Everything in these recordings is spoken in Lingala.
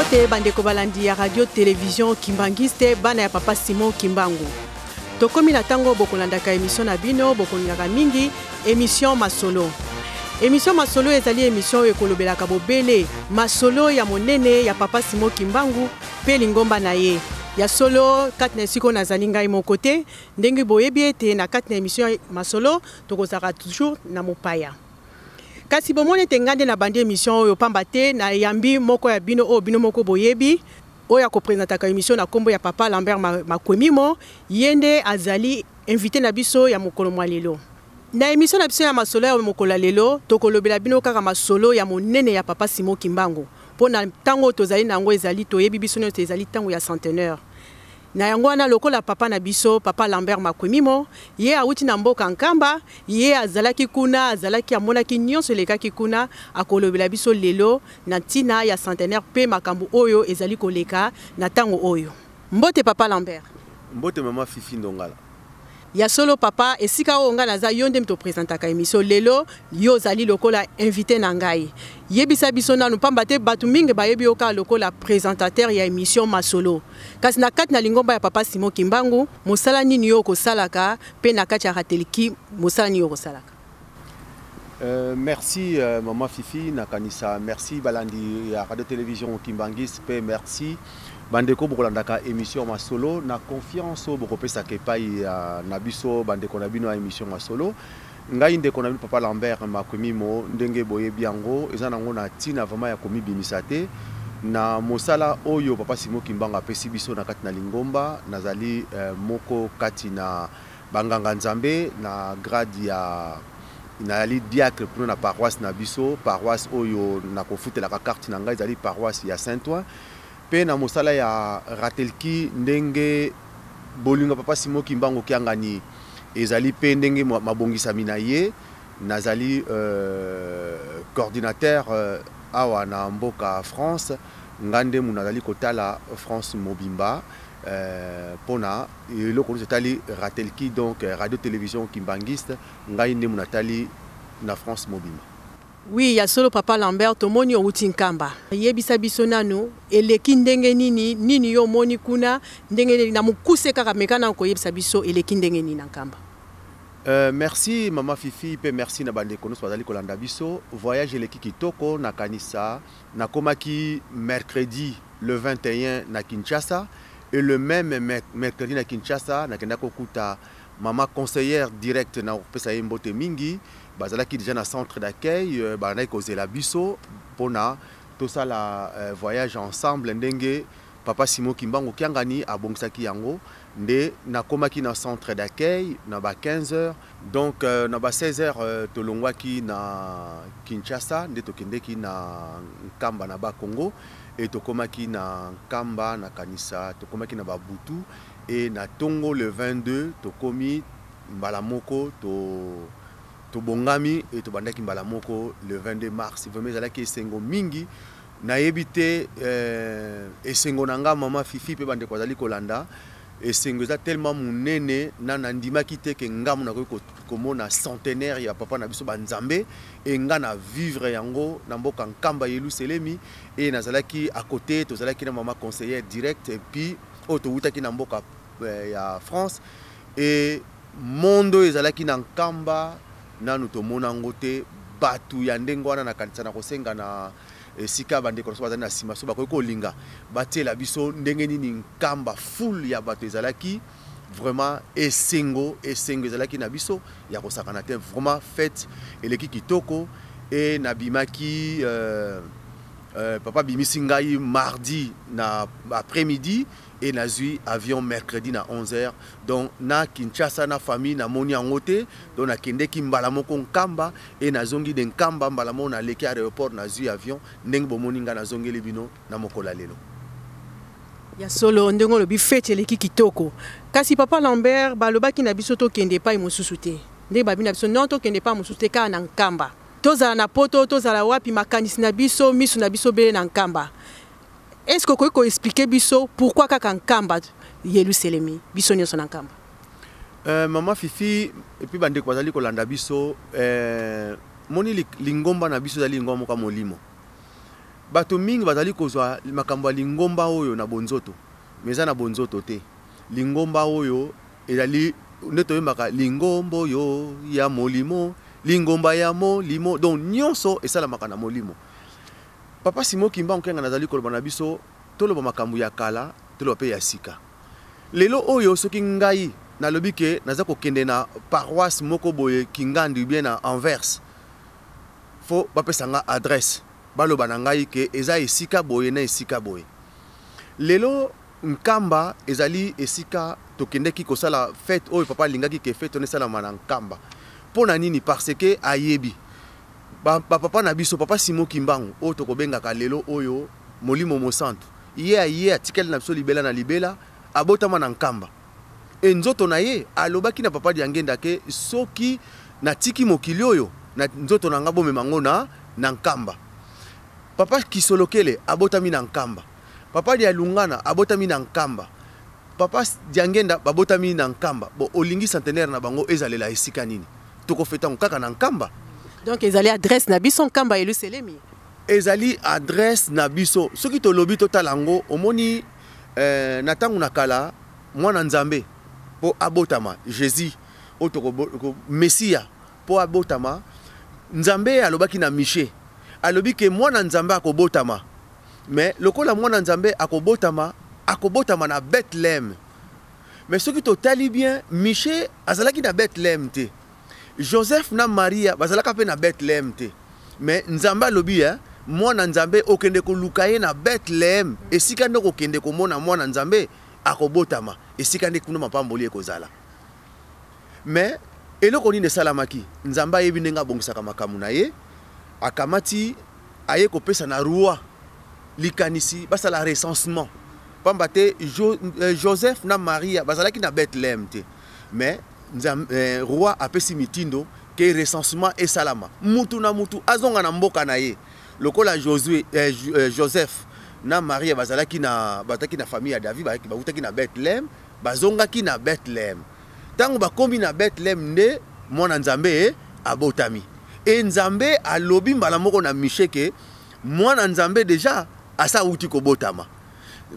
Mbote bandeko balandi ya radio television Kimbanguiste, bana ya papa Simon Kimbangu. Tokomi na ntango bokolandaka emission na bino bokolingaka mingi, emission Masolo. Emission Masolo ezali emission oyo ekolobelaka bobele masolo ya monene ya papa Simon Kimbangu mpe lingomba na ye. Ya solo, kati na esika oyo nazali ngai moko te, ndenge boyebi ete na kati na emission Masolo tokozalaka toujours na mopaya. Kasi bomoni ete ngai nde nabandi emission oyo pamba te nayambi moko ya bino oyo bino moko boyebi, oyo akopresentaka emission na kombo ya papa Lambert Makwemimo. Ye nde azali invité na biso ya mokolo mwa lelo. Na emission na biso ya masolo ya mokolo ya lelo, tokolobela bino kaka masolo ya monene ya papa Simon Kimbangu. Mpo na ntango oyo tozali na yango ezali, toyebi biso nyonso ezali ntango ya centenaire. Na yango wana lokola papa na biso, papa Lambert Makwemimo, ye awuti na mboka Nkamba, ye azalaki kuna, azalaki amonaki nyonso elekaki kuna, akolobela biso lelo na ntina ya centenaire mpe makambo oyo ezali koleka na ntango oyo. Mbote papa Lambert. Mbote mama Fifi Ndongala. Ya solo papa, esika oyo ngai naza, yo nde moto opresentaka emission lelo, yo ozali lokola invité na ngai. Yebisa biso nanu, pamba te bato mingi bayebi yo kaka lokola présentateur ya emission Masolo. Kasi na kati na lingomba ya papa Simon Kimbangu, mosala nini yo okosalaka, pe na kati ya Ratelki, mosala nini yo okosalaka? Merci maman Fifi nakanisa, merci balandi ya radio télévision Kimbanguiste, pe merci bandeko bokolandaka émission Masolo na confiance oyo bokopesaka epai ya na biso bandeko na bino ya émission Masolo. Ngai ndeko na bino papa Lambert Makwemimo, ndenge boyebi yango eza nango na ntina vraiment ya komibimisa te na mosala oyo papa Simon Kimbangu apesi biso na kati na lingomba. Nazali moko kati na banganga nzambe na grade ya nazali diacre kuna na paroisse na biso, paroisse oyo nakofutelaka carte na ngai ezali paroisse ya Saint-Ouen. Pe na mosala ya Ratelki, ndenge bolingo ya papa Simon Kimbangu Kiangani ezali pe ndenge mabongisami na ye, nazali coordinateur awa na mboka France. Nga nde mu nazali kotala France mobimba pona eloko nyonso etali Ratelki, donc radio télévision Kimbanguiste, ngai nde mu natali na France mobimba. Oui, ya solo papa Lambert, tomoni owuti Nkamba. Yebisa biso nanu eleki ndenge nini, nini yo omoni kuna, ndenge nini na mokuse kaka meka nanu koyebisa biso eleki ndenge nini na Nkamba. Merci mama Fifi, pe merci na bandeko nyonso bazali kolanda biso. Voyage eleki kitoko, nakanisa nakomaki mercredi le 21 na Kinshasa, et le même mercredi na Kinshasa nakenda kokuta mama conseillère directe na kopesa ye mbote mingi. Bazalaki déjà na centre d'accueil, bandaki kozela biso mpona tosala voyage ensemble ndenge papa Simon Kimbangu Kiangani abongisaki yango. Nde nakomaki na centre d'accueil na ba 15 heures, donc na ba 16 heures tolongwaki na Kinshasa, nde tokendeki na Nkamba na ba Congo, et tokomaki na Nkamba na kanisa tokomaki na ba butu, et na tongo le 22 tokomi mbala moko tobongami et tobandaki mbala moko le 22 mars. Vraiment ezalaki esengo mingi, nayebi te esengo na nga mama Fifi pe bandeko bazali kolanda, esengo eza tellement monene na nandimaki te ke nga mo nakoki komona centenaire ya papa na biso ba Nzambe, et nga na vivre yango na mboka Nkamba Yelusalemi, et nazalaki à côté, tozalaki na mama conseillère directe, et puis oyo towutaki na mboka ya France, et monde oyo ezalaki na Nkamba nanu tomona yango te. Batu ya ndenge wana na kanisa na kosenga na esika bandeko na biso bazali na nsima, so bakoki kolinga batiela biso ndenge nini Nkamba foule ya bato ezalaki. Vraiment esengo, esengo ezalaki na biso ya kosakana te. Vraiment fête eleki kitoko. Et nabimaki papa bimisi ngai mardi na après-midi, et nazwi avion mercredi na onze heures. Donc na Kinshasa na famille namoni yango te, donc nakendeki mbala moko Nkamba, et nazongi de Nkamba mbala moko naleki aéroport nazwi avion. Ndenge bomoni nga nazongeli bino na mokolo ya lelo. Ya solo ndenge olobi fête eleki kitoko. Kasi papa Lambert balobaki na biso tokende epai mosusu te. Ndenge babi na biso non, tokende epai mosusu te, kaka na Nkamba. Tozala na poto, tozala wapi, makanisi na biso, misu na biso bele na Nkamba. Est-ce que okoki koexpliquer biso pourquoi kaka Nkamba Yelusalemi, biso nyonso na Nkamba? Mama Fifi, et puis bandeko bazali kolanda biso, moni lingomba na biso ezali lingomba moko ya molimo. Bato mingi bazali kozwa makambo ya lingomba oyo na bonzoto, mais eza na bonzoto te. Lingomba oyo ezali nde toyembaka lingomba oyo ya molimo, lingomba ya molimo, donc nyonso esalamaka na molimo. Papa Simon Kimbangu Kiangani azali koloba na biso toloba makambo ya kala, toloba mpe ya sika. Lelo oyo soki ngai nalobi ke naza kokende na paroisse moko boye Kingandi ou bien na Anvers, faut bapesa nga adresse, baloba na ngai ke eza esika boye na esika boye. Lelo Nkamba ezali esika tokendeki kosala fete oyo papa alingaki ke fete wana esalama na Nkamba. Mpo na nini? Parce que ayebi ba, ba papa na biso, papa Simon Kimbangu oyo tokobengaka lelo oyo Molimo Mosantu, ye aye atikali na biso libela na libela, abotama na Nkamba. E nzoto na ye alobaki na papa Diangenda ke soki natiki mokili oyo na nzoto na nga bomema ngo na na Nkamba. Papa Kisolokele abotami na Nkamba. Papa Dialungana abotami na Nkamba. Papa Diangenda babotami na Nkamba. Bon, olingi centenaire na bango ezalela esika nini? Tokofeta yango kaka na Nkamba. Donc ezali adresse na biso Nkamba Yelusalemi. Ezali adresse na biso. Soki tolobi totala yango, omoni eh, na ntango na kala mwana Nzambe mpo abotama Jésus oyo toko Messia mpo abotama, Nzambe alobaki na Miche, alobi ke mwana Nzambe akobotama, mais lokola mwana Nzambe akobotama, akobotama na Bethlehem. Mais soki totali bien, Miche azalaki na Bethlehem te. Joseph na Maria bazalaka mpe na Bethlehem te. Mais Nzambe alobi eh, mwana Nzambe okende koluka ye na Bethlehem, esika nde okokende komona mwana Nzambe akobotama, esika nde kuna mapamboli ekozala. Mais eloko nini esalamaki? Nzambe ayebi ndenge abongisaka makambo na ye, akamati aye kopesa na roi likanisi basala recensement, pamba te Joseph na Maria bazalaki na Bethlehem te, mais roi apesi mitindo ke recensement esalama, mutu na mutu azonga na mboka na ye. Lokola Joseph na Maria bazalaki na famille ya David, bawutaki na Bethlehem, bazongaki na Bethlehem. Tango bakomi na Bethlehem nde mwana Nzambe abotami. E Nzambe alobi mbala moko na Miche ke mwana Nzambe deja asa awuti kobotama.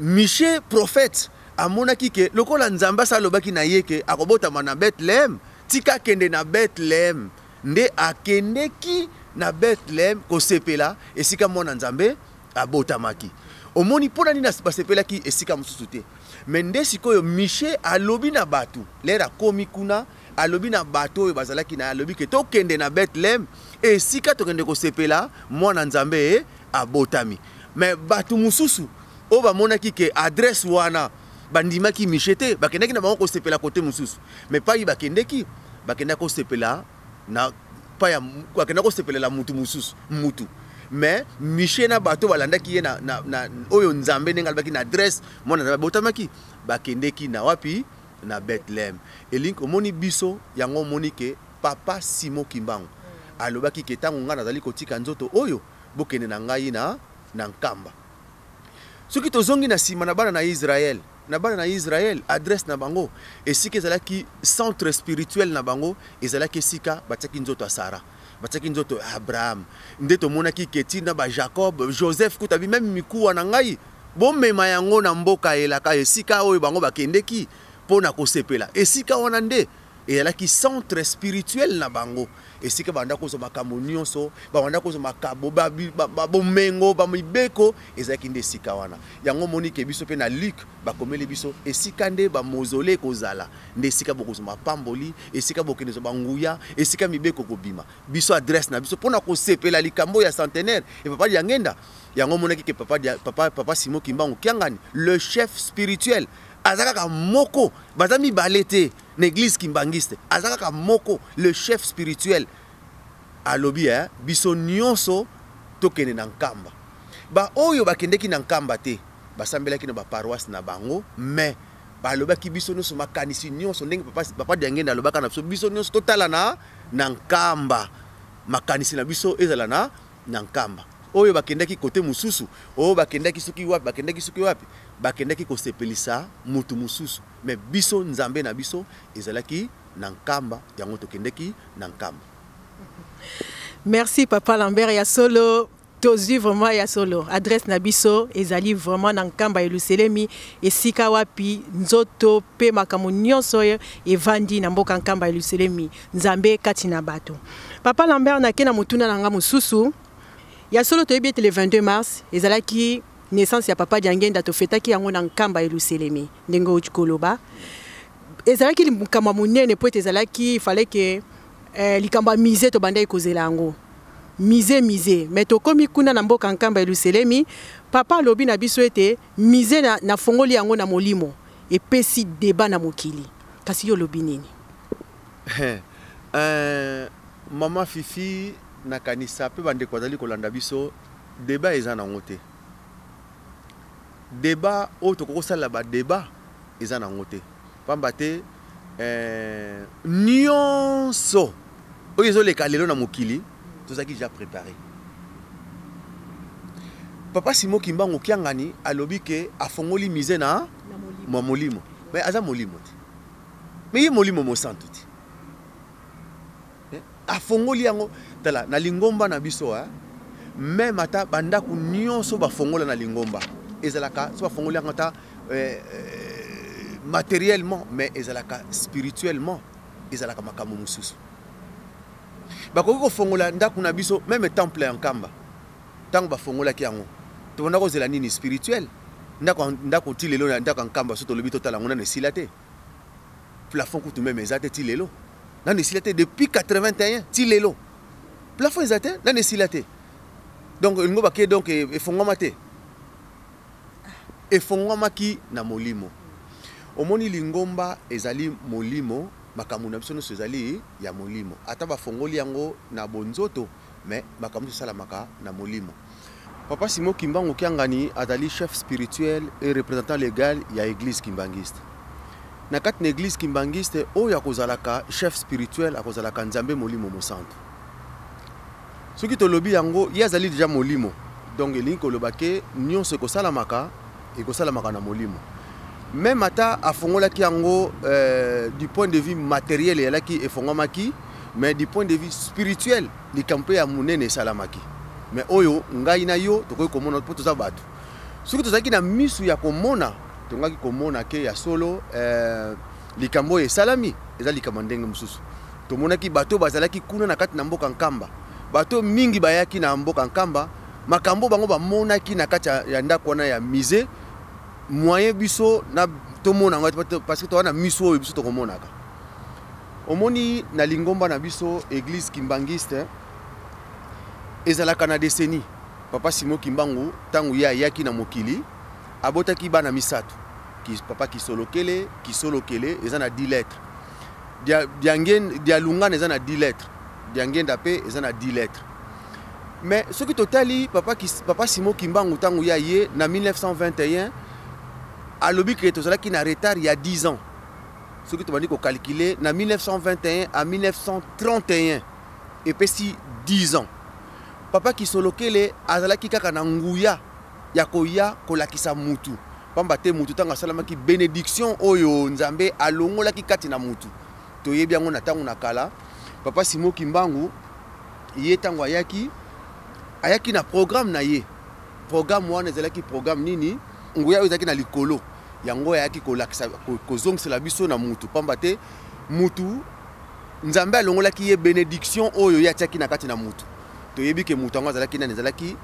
Miche prophète amonaki ke lokola Nzambe asa alobaki na ye ke akobotama na Bethlehem, tika akende na Bethlehem. Nde akendeki na Bethlehem kosepela esika mwana Nzambe abotamaki. Omoni pona nini basepelaki esika mosusu te? Mais nde sikoyo Miche alobi na bato, lere akomi kuna, alobi na bato oyo bazalaki na ye, alobi ke tokende na Bethlehem esika tokende kosepela mwana Nzambe abotami. Mais bato mosusu oyo bamonaki ke adresse wana bandimaki Miche te, bakendaki na bango kosepela kote mosusu. Mais pai bakendeki, bakendaki kosepela na pa ya, bakendaki kosepelela mutu mosusu, mutu. Mais Miche na bato balandaki ye na oyo Nzambe ndenge alobaki na adresse mwana Nzambe abotamaki, bakendeki na wapi? Na Bethlehem. Elingi omoni biso yango, omoni ke papa Simon Kimbangu alobaki ke tango ngai nazali kotika nzoto oyo, bokende na ngai na Nkamba. Soki tozongi na sima na bana na Israël, na bana na Israël adresse na bango esika ezalaki centre spirituel na bango ezalaki esika batiaki nzoto ya Sarah, batiaki nzoto ya Abraham. Nde tomonaki ke ti na ba Jacob, Joseph kuta bi meme mikuwa na ngai bomema yango na mboka elaka, esika oyo bango bakendeki mpo na kosepela. Esika wana nde ezalaki centre spirituel na bango, esika banda kozwa makambo nyonso, banda kozwa makabo, bomengo, ba mibeko, ezalaki nde esika wana. Yango omoni ke biso pe na Luc bakomeli biso esika nde ba mausolée ekozala, nde esika bokozwa mapamboli, esika bokende kozwa banguya, esika mibeko kobima. Biso adresse na biso pona kosepela likambo ya centenaire e papa Diangenda. Yango omonaki ke papa Simon Kimbangu Kiangani, le chef spirituel, aza kaka moko, baza mibale te na église kimbanguiste, aza kaka moko, le chef spirituel. Alobi biso nyonso tokende na Nkamba. Ba oyo bakendeki na Nkamba te, basambelaki na ba paroisse na bango, mais balobaki biso nyonso makanisi nyonso ndenge papa Diangenda alobaka na biso, biso nyonso totala na Nkamba, makanisi na biso ezala na Nkamba. Oyo bakendaki kote mosusu, oyo bakendaki soki wapi, bakendaki soki wapi, bakendaki kosepelisa mutu mosusu, mais biso Nzambe na biso ezalaki na Nkamba, yango tokendeki na Nkamba. Merci papa Lambert ya solo. Tozwi vraiment ya solo adresse na biso ezali vraiment na Nkamba Yelusalemi, esika wapi nzoto mpe makambo nyonso oyo evandi na mboka Nkamba Yelusalemi, Nzambe kati na bato. Papa Lambert, nake na motuna na nga mosusu. Ya solo toyebi ete le 22 mars ezalaki naissance ya Papa Diangenda, tofetaki yango na Nkamba Yelusalemi, ndenge outi koloba. Ezalaki likambo ya monene mpo ete ezalaki fallait que likambo ya musée tobandaki kozela yango. Musée, musée, mais tokomi kuna na mboka Nkamba Yelusalemi, papa alobi na biso ete musée nafongoli yango na molimo, epesi débat na mokili. Kasi yo olobi nini? Mama Fifi, nakanisa mpe bandeko bazali kolanda biso, débat eza nango te. Débat oyo tokoki kosalela badébat eza nango te, pamba te nyonso oyo ezoleka lelo na mokili tozalaki déjà préparé. Papa Simon Kimbangu Kiangani alobi ke afongoli musée na mwa molimo, mais aza molimo te, mais ye molimo mosantu te. Afongoli yango, tala na lingomba na biso, même ata bandako nyonso bafongola na lingomba ezalaka so bafongoli yango ata matériellement, mais ezalaka spirituellement, ezalaka makambo mosusu. Bakoki kofongola ndako na biso, même temple ya Nkamba, ntango bafongolaki yango tobanda kozela nini spirituel. Ndako ti lelo na ndako ya Nkamba, so tolobi totala yango, nano esila te. Plafond kutu même eza te ti lelo, nano esila te. Depuis 81 ti lelo plafond eza te, nano esila te. Donc elingo bake, donc efongwama te, efongwamaki na molimo. Omoni, lingomba ezali molimo, makambo na biso nyonso ezali ya molimo. Ata bafongoli yango na bonzoto, mais makambo nyonso esalamaka na molimo. Papa Simon Kimbangu Kiangani azali chef spirituel et représentant légal ya église kimbangiste. Na kati na église kimbangiste oyo akozalaka chef spirituel akozalaka Nzambe Molimo Mosantu. Soki tolobi yango, ye azali déjà molimo, donc elingi koloba ke nyonso ekosalamaka na molimo. Même ata afongolaki yango, du point de vue matériel eyalaki efongwamaki, mais du point de vue spirituel likambo mpe ya monene esalamaki. Mais oyo ngai na yo tokoki komona mpo toza bato, soki tozalaki na misu ya komona, tongaki komona ke ya solo likambo oyo esalami eza likambo ya ndenge mosusu. Tomonaki bato bazalaki kuna na kati na mboka Nkamba, bato mingi bayaki na mboka Nkamba, makambo bango bamonaki na kati ya ndako wana ya musée, moyen biso na tomona yango, parce que toza na miso oyo biso tokomonaka. Omoni, na lingomba na biso église kimbangiste ezalaka na décennie. Papa Simon Kimbangu, ntango ye ayaki na mokili, abotaki bana misato. Papa Kisolokele, Kisolokele eza na 10 lettres, Dialungana eza na 10 lettres, Diangenda mpe eza na 10 lettres. Mais soki totali papa Simon Kimbangu, ntango ye aye na 1921, alobi ke tozalaki na retard ya 10 ans. Soki tobandi kocalculer na 1921 à 1931, epesi 10 ans. Papa Kisolokele azalaki kaka na nguya ya koya kolakisa mutu, pamba te mutu ntango asalamaki, bénédiction oyo Nzambe alongolaki kati na mutu, toyebi yango na ntango na kala. Papa Simon Kimbangu ye ntango ayaki, ayaki na programme na ye. Programme wana ezalaki programme nini? Nguya oyo ezalaki na likolo, yango ayaki kolakisa, kozongisela biso na mutu, pamba te mutu Nzambe alongolaki ye bénédiction oyo ye atiaki na kati na mutu. Toyebi ke mutu yango azalaki nani? Ezalaki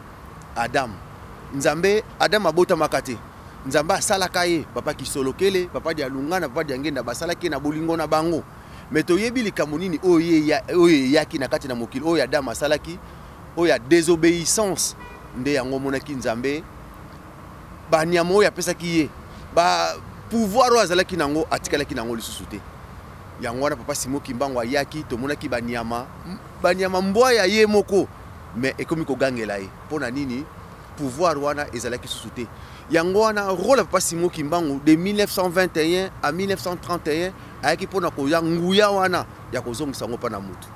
Adam. Nzambe, Adam abotamaka te, Nzambe asalaka ye. Papa Kisolokele, Papa Dialungana, Papa Diangenda basalaki ye na bolingo na bango. Mais toyebi likambo nini oyo oyo eyaki na kati na mokili, oyo Adam asalaki, oyo ya désobéissance. Nde yango omonaki Nzambe, banyama oyo apesaki ye, bapouvoir oyo azalaki nango, atikalaki nango lisusu te. Yango wana papa Simon Kimbangu ayaki, tomonaki banyama, mbwa ya ye moko, mais ekomi kogangela ye. Mpo na nini? Pouvoir wana ezalaki susu te. Yango wana rôle ya papa Simon Kimbangu de 1921 à 1931, ayaki mpona koya nguya wana ya kozongisa yango mpa na mutu.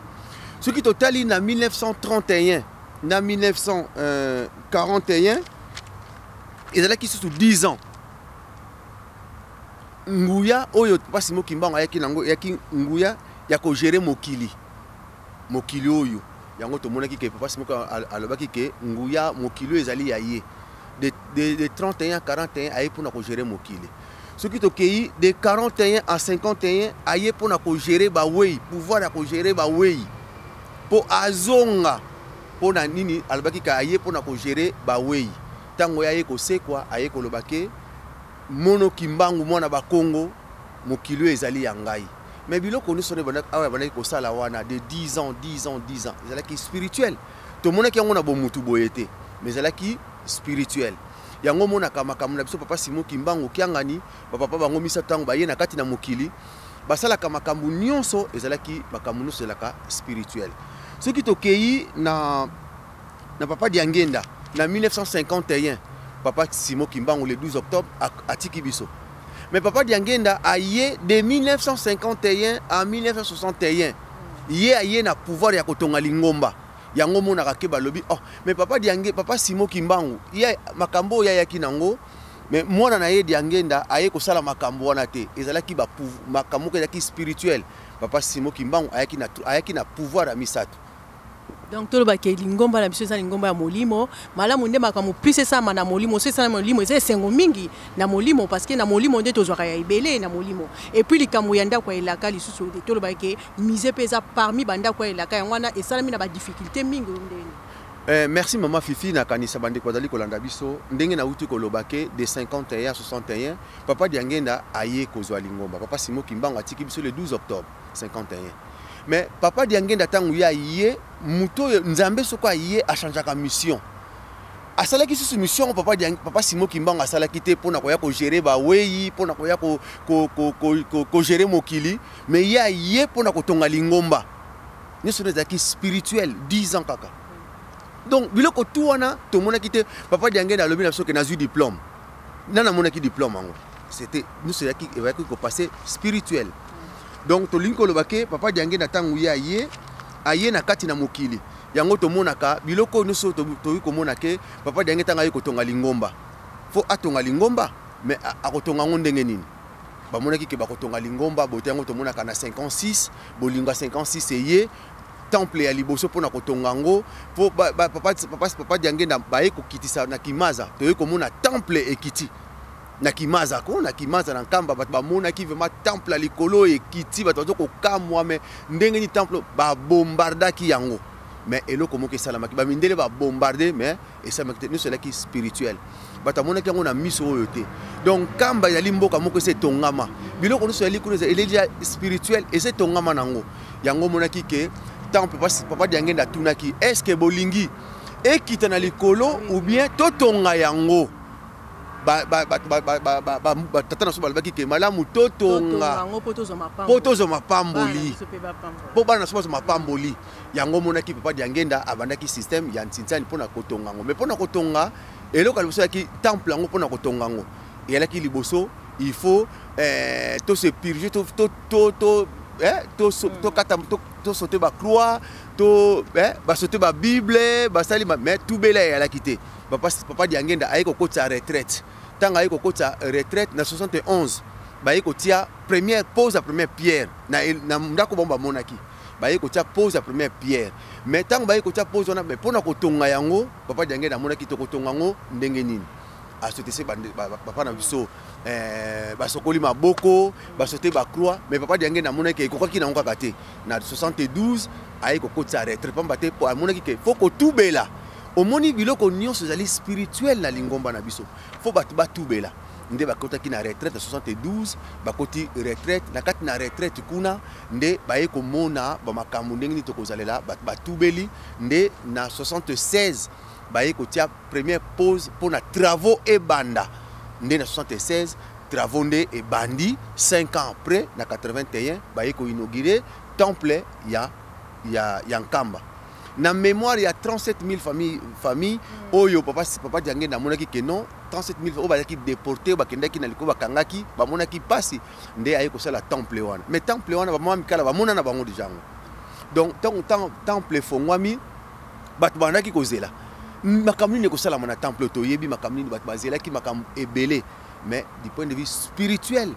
Soki totali na 1931 na 1941, ezalaki susu 10 ans. Nguya oyo papa Simon Kimbangu ayaki nango eyaki nguya ya kogérer mokili oyo. Yango tomonaki ke papa Simon alobaki ke nguya mokili oyo ezali ya ye. De 31 à 41 aye mpona kogérer mokili. Soki tokei de 41 à 51, aye mpona kogérer bawei, pouvoir ya kogérer bawei mpo azonga. Mpo na nini alobaki ke aye mpona kogérer bawei? Ntango ye aye kosekwa, aye koloba ke mono Kimbangu, mwana Bakongo, mokili oyo ezali ya ngai. Mais biloko nyonso awa bandaki kosala wana de 10 ans, 10 ans, 10 ans, ezalaki spirituel. Tomonaki yango na bomutu boye te, mais ezalaki spirituel. Yango omonaka makambo na biso, papa Simon Kimbangu Kiangani, bapapa bango misato, ntango baye na kati na mokili, basalaka makambo nyonso, ezalaki makambo nyonso ezalaka spirituel. Soki tokei na papa Diangenda na 1951, papa Simon Kimbangu le 12 octobre atiki biso, mais papa Diangenda aye de 1951 à 1961. Ye aye na pouvoir ya kotonga lingomba. Yango omonaka ke balobi: "Oh, mais papa Diange, papa Simon Kimbangu, ye makambo oyo ayaki nango, mais mwana na ye Diangenda aye kosala makambo wana te." Ezalaki makambo moko ezalaki spirituel. Papa Simon Kimbangu ayaki na pouvoir ya misato. Donc tolobaki lingomba na biso eza lingomba ya molimo. Malamu nde makambo plus esalama na molimo. So esalama molimo, eza esengo mingi na molimo, parce que na molimo nde tozwaka ya ebele na molimo. Et puis likambo ya ndako ya elaka lisusu, tolobaki musée mpe eza parmi bandako ya elaka. Yango wana esalami na badifficulté mingi ndeni? Merci mama Fifi. Nakanisa bandeko bazali kolanda biso, ndenge nauti koloba ke de 51 à 61 papa Diangenda aye kozwa lingomba. Papa Simon Kimbangu atiki biso le 12 octobre 51, mais papa Diangenda, ntango ye aye, moto oyo Nzambe soko aye achangeaka mission. Asalaki susu mission papa Simon Kimbangu asalaki te mpona koya kogérer bawei, mpona koya kogérer mokili, mais ye aye mpona kotonga lingomba. Nyonso ezalaki spirituel, 10 ans kaka. Donc biloko tu wana tomonaki te. Papa Diangenda alobi na biso ke nazwi diplôme. Nani amonaki diplôme yango? C'était nyonso ezalaki kopasser spirituel. Donc tolingi koloba ke papa Diangenda, ntango ye aye na kati na mokili, yango tomonaka biloko oyo nyonso. Tokoki komona ke papa Diange, ntango aye kotonga lingomba, fo atonga lingomba, mais akotonga yango ndenge nini? Bamonaki ke bakotonga lingomba bote. Yango tomonaka na 56, bolingo ya 56 eye, temple ya liboso mpona kotonga yango. Mpo papa Diangenda baye kokitisa na Kimaza, toye komona temple ekiti na Kimaza, ko na Kimaza na Nkamba. Bato bamonaki vraiment temple ya likolo ekiti, bato bazo kokamwa: "Mais ndenge nini temple?" Babombardaki yango, mais eloko moko esalamaki. Bamindele babombarde, mais esalamaki te. Nyonso ezalaki spirituel, bato amonaki yango na miso oyo te. Donc Nkamba ezali mboka moko esi etongama. Biloko nyonso ezali kuna eleli ya spirituel, eza etongama nango. Yango omonaki ke temple, papa Diangenda atunaki: "Est ce que bolingi ekita na likolo ou bien totonga yango?" Batata na biso balobaki ke malamu totonga mpo tozwa mapamboli, mpo bana na biso bazwa mapamboli. Yango omonaki papa Diangenda abandaki système ya ntintiani mpona kotonga yango. Mais mpona kotonga, eloko ya liboso eyaki temple yango. Mpona kotonga yango, eyalaki liboso il faut to se purger, tokata, tosaute bacroix, to basaute babible, basali, mais tubela eyalaki te. Papa Diangenda aye kokotisa retraite. Ntango aye kokotisa retraite na 71, baye kotia première pose ya première pierre na ndako. Bango bamonaki, baye kotia pose ya première pierre. Mais ntango baye kotia pose wana, mais mpona kotonga yango, papa Diangenda amonaki tokotonga yango ndenge nini? Asotese papa na biso, basokoli maboko, basote bacroix, mais papa Diangenda amonaki ekokaki nango kaka te. Na 72 aye kokotisa retraite, pamba te amonaki ke fo kotubela. Omoni, biloko nyonso ezali spirituel na lingomba na biso, fo bato batubela. Nde bakotaki na retraite na 72. Bakoti retraite, na kati na retraite kuna nde baye komona bamakambo ndenge nini tokozalela bato batubeli. Nde na 76 baye kotia première pose mpo na travaux ebanda. Nde na 76 travaux nde ebandi. 5 ans après, na 81, baye koinaugurer temple ya Nkamba na mémoire ya 37 000 famille oyo papa Diangenda amonaki ke non, 37 000 oyo bazalaki déporté, oyo bakendaki na likolo, bakangaki, bamonaki mpasi. Nde aye kosala temple wana. Mais temple wana, bamama mikala bamona na bango deja yango. Donc ntango temple efongwami, bato bandaki kozela makambo nini ekosalama na temple. Toyebi makambo nini bato bazelaki, makambo ebele, mais du point de vue spirituel,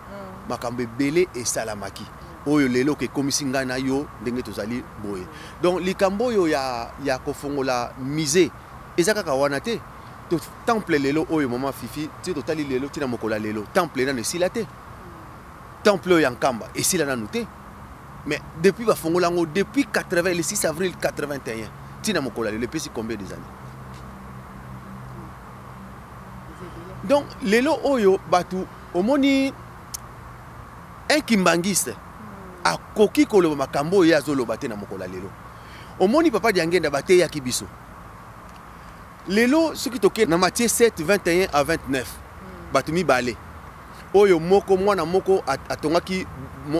makambo ebele esalamaki. Oyo lelo ekomisi ngai na yo ndenge tozali boye. Donc likambo oyo ya kofongola musée eza kaka wana te. To temple lelo oyo, mama Fifi, ti totali lelo, ntina mokolo ya lelo, temple nano esila te. Temple oyo ya Nkamba esila nanu te, mais depuis bafongola yango depuis 80, le 6 avril 81, ntina mokolo ya lelo, epesi combien des années? Donc lelo oyo bato omoni un kimbangiste akoki koloba makambo oyo ye azoloba te. Na mokolo ya lelo, omoni papa Diangenda bateyaki biso. Lelo soki tokei na Matthieu 7, 21 à 29, bato mibale oyo, moko mwana moko atongaki,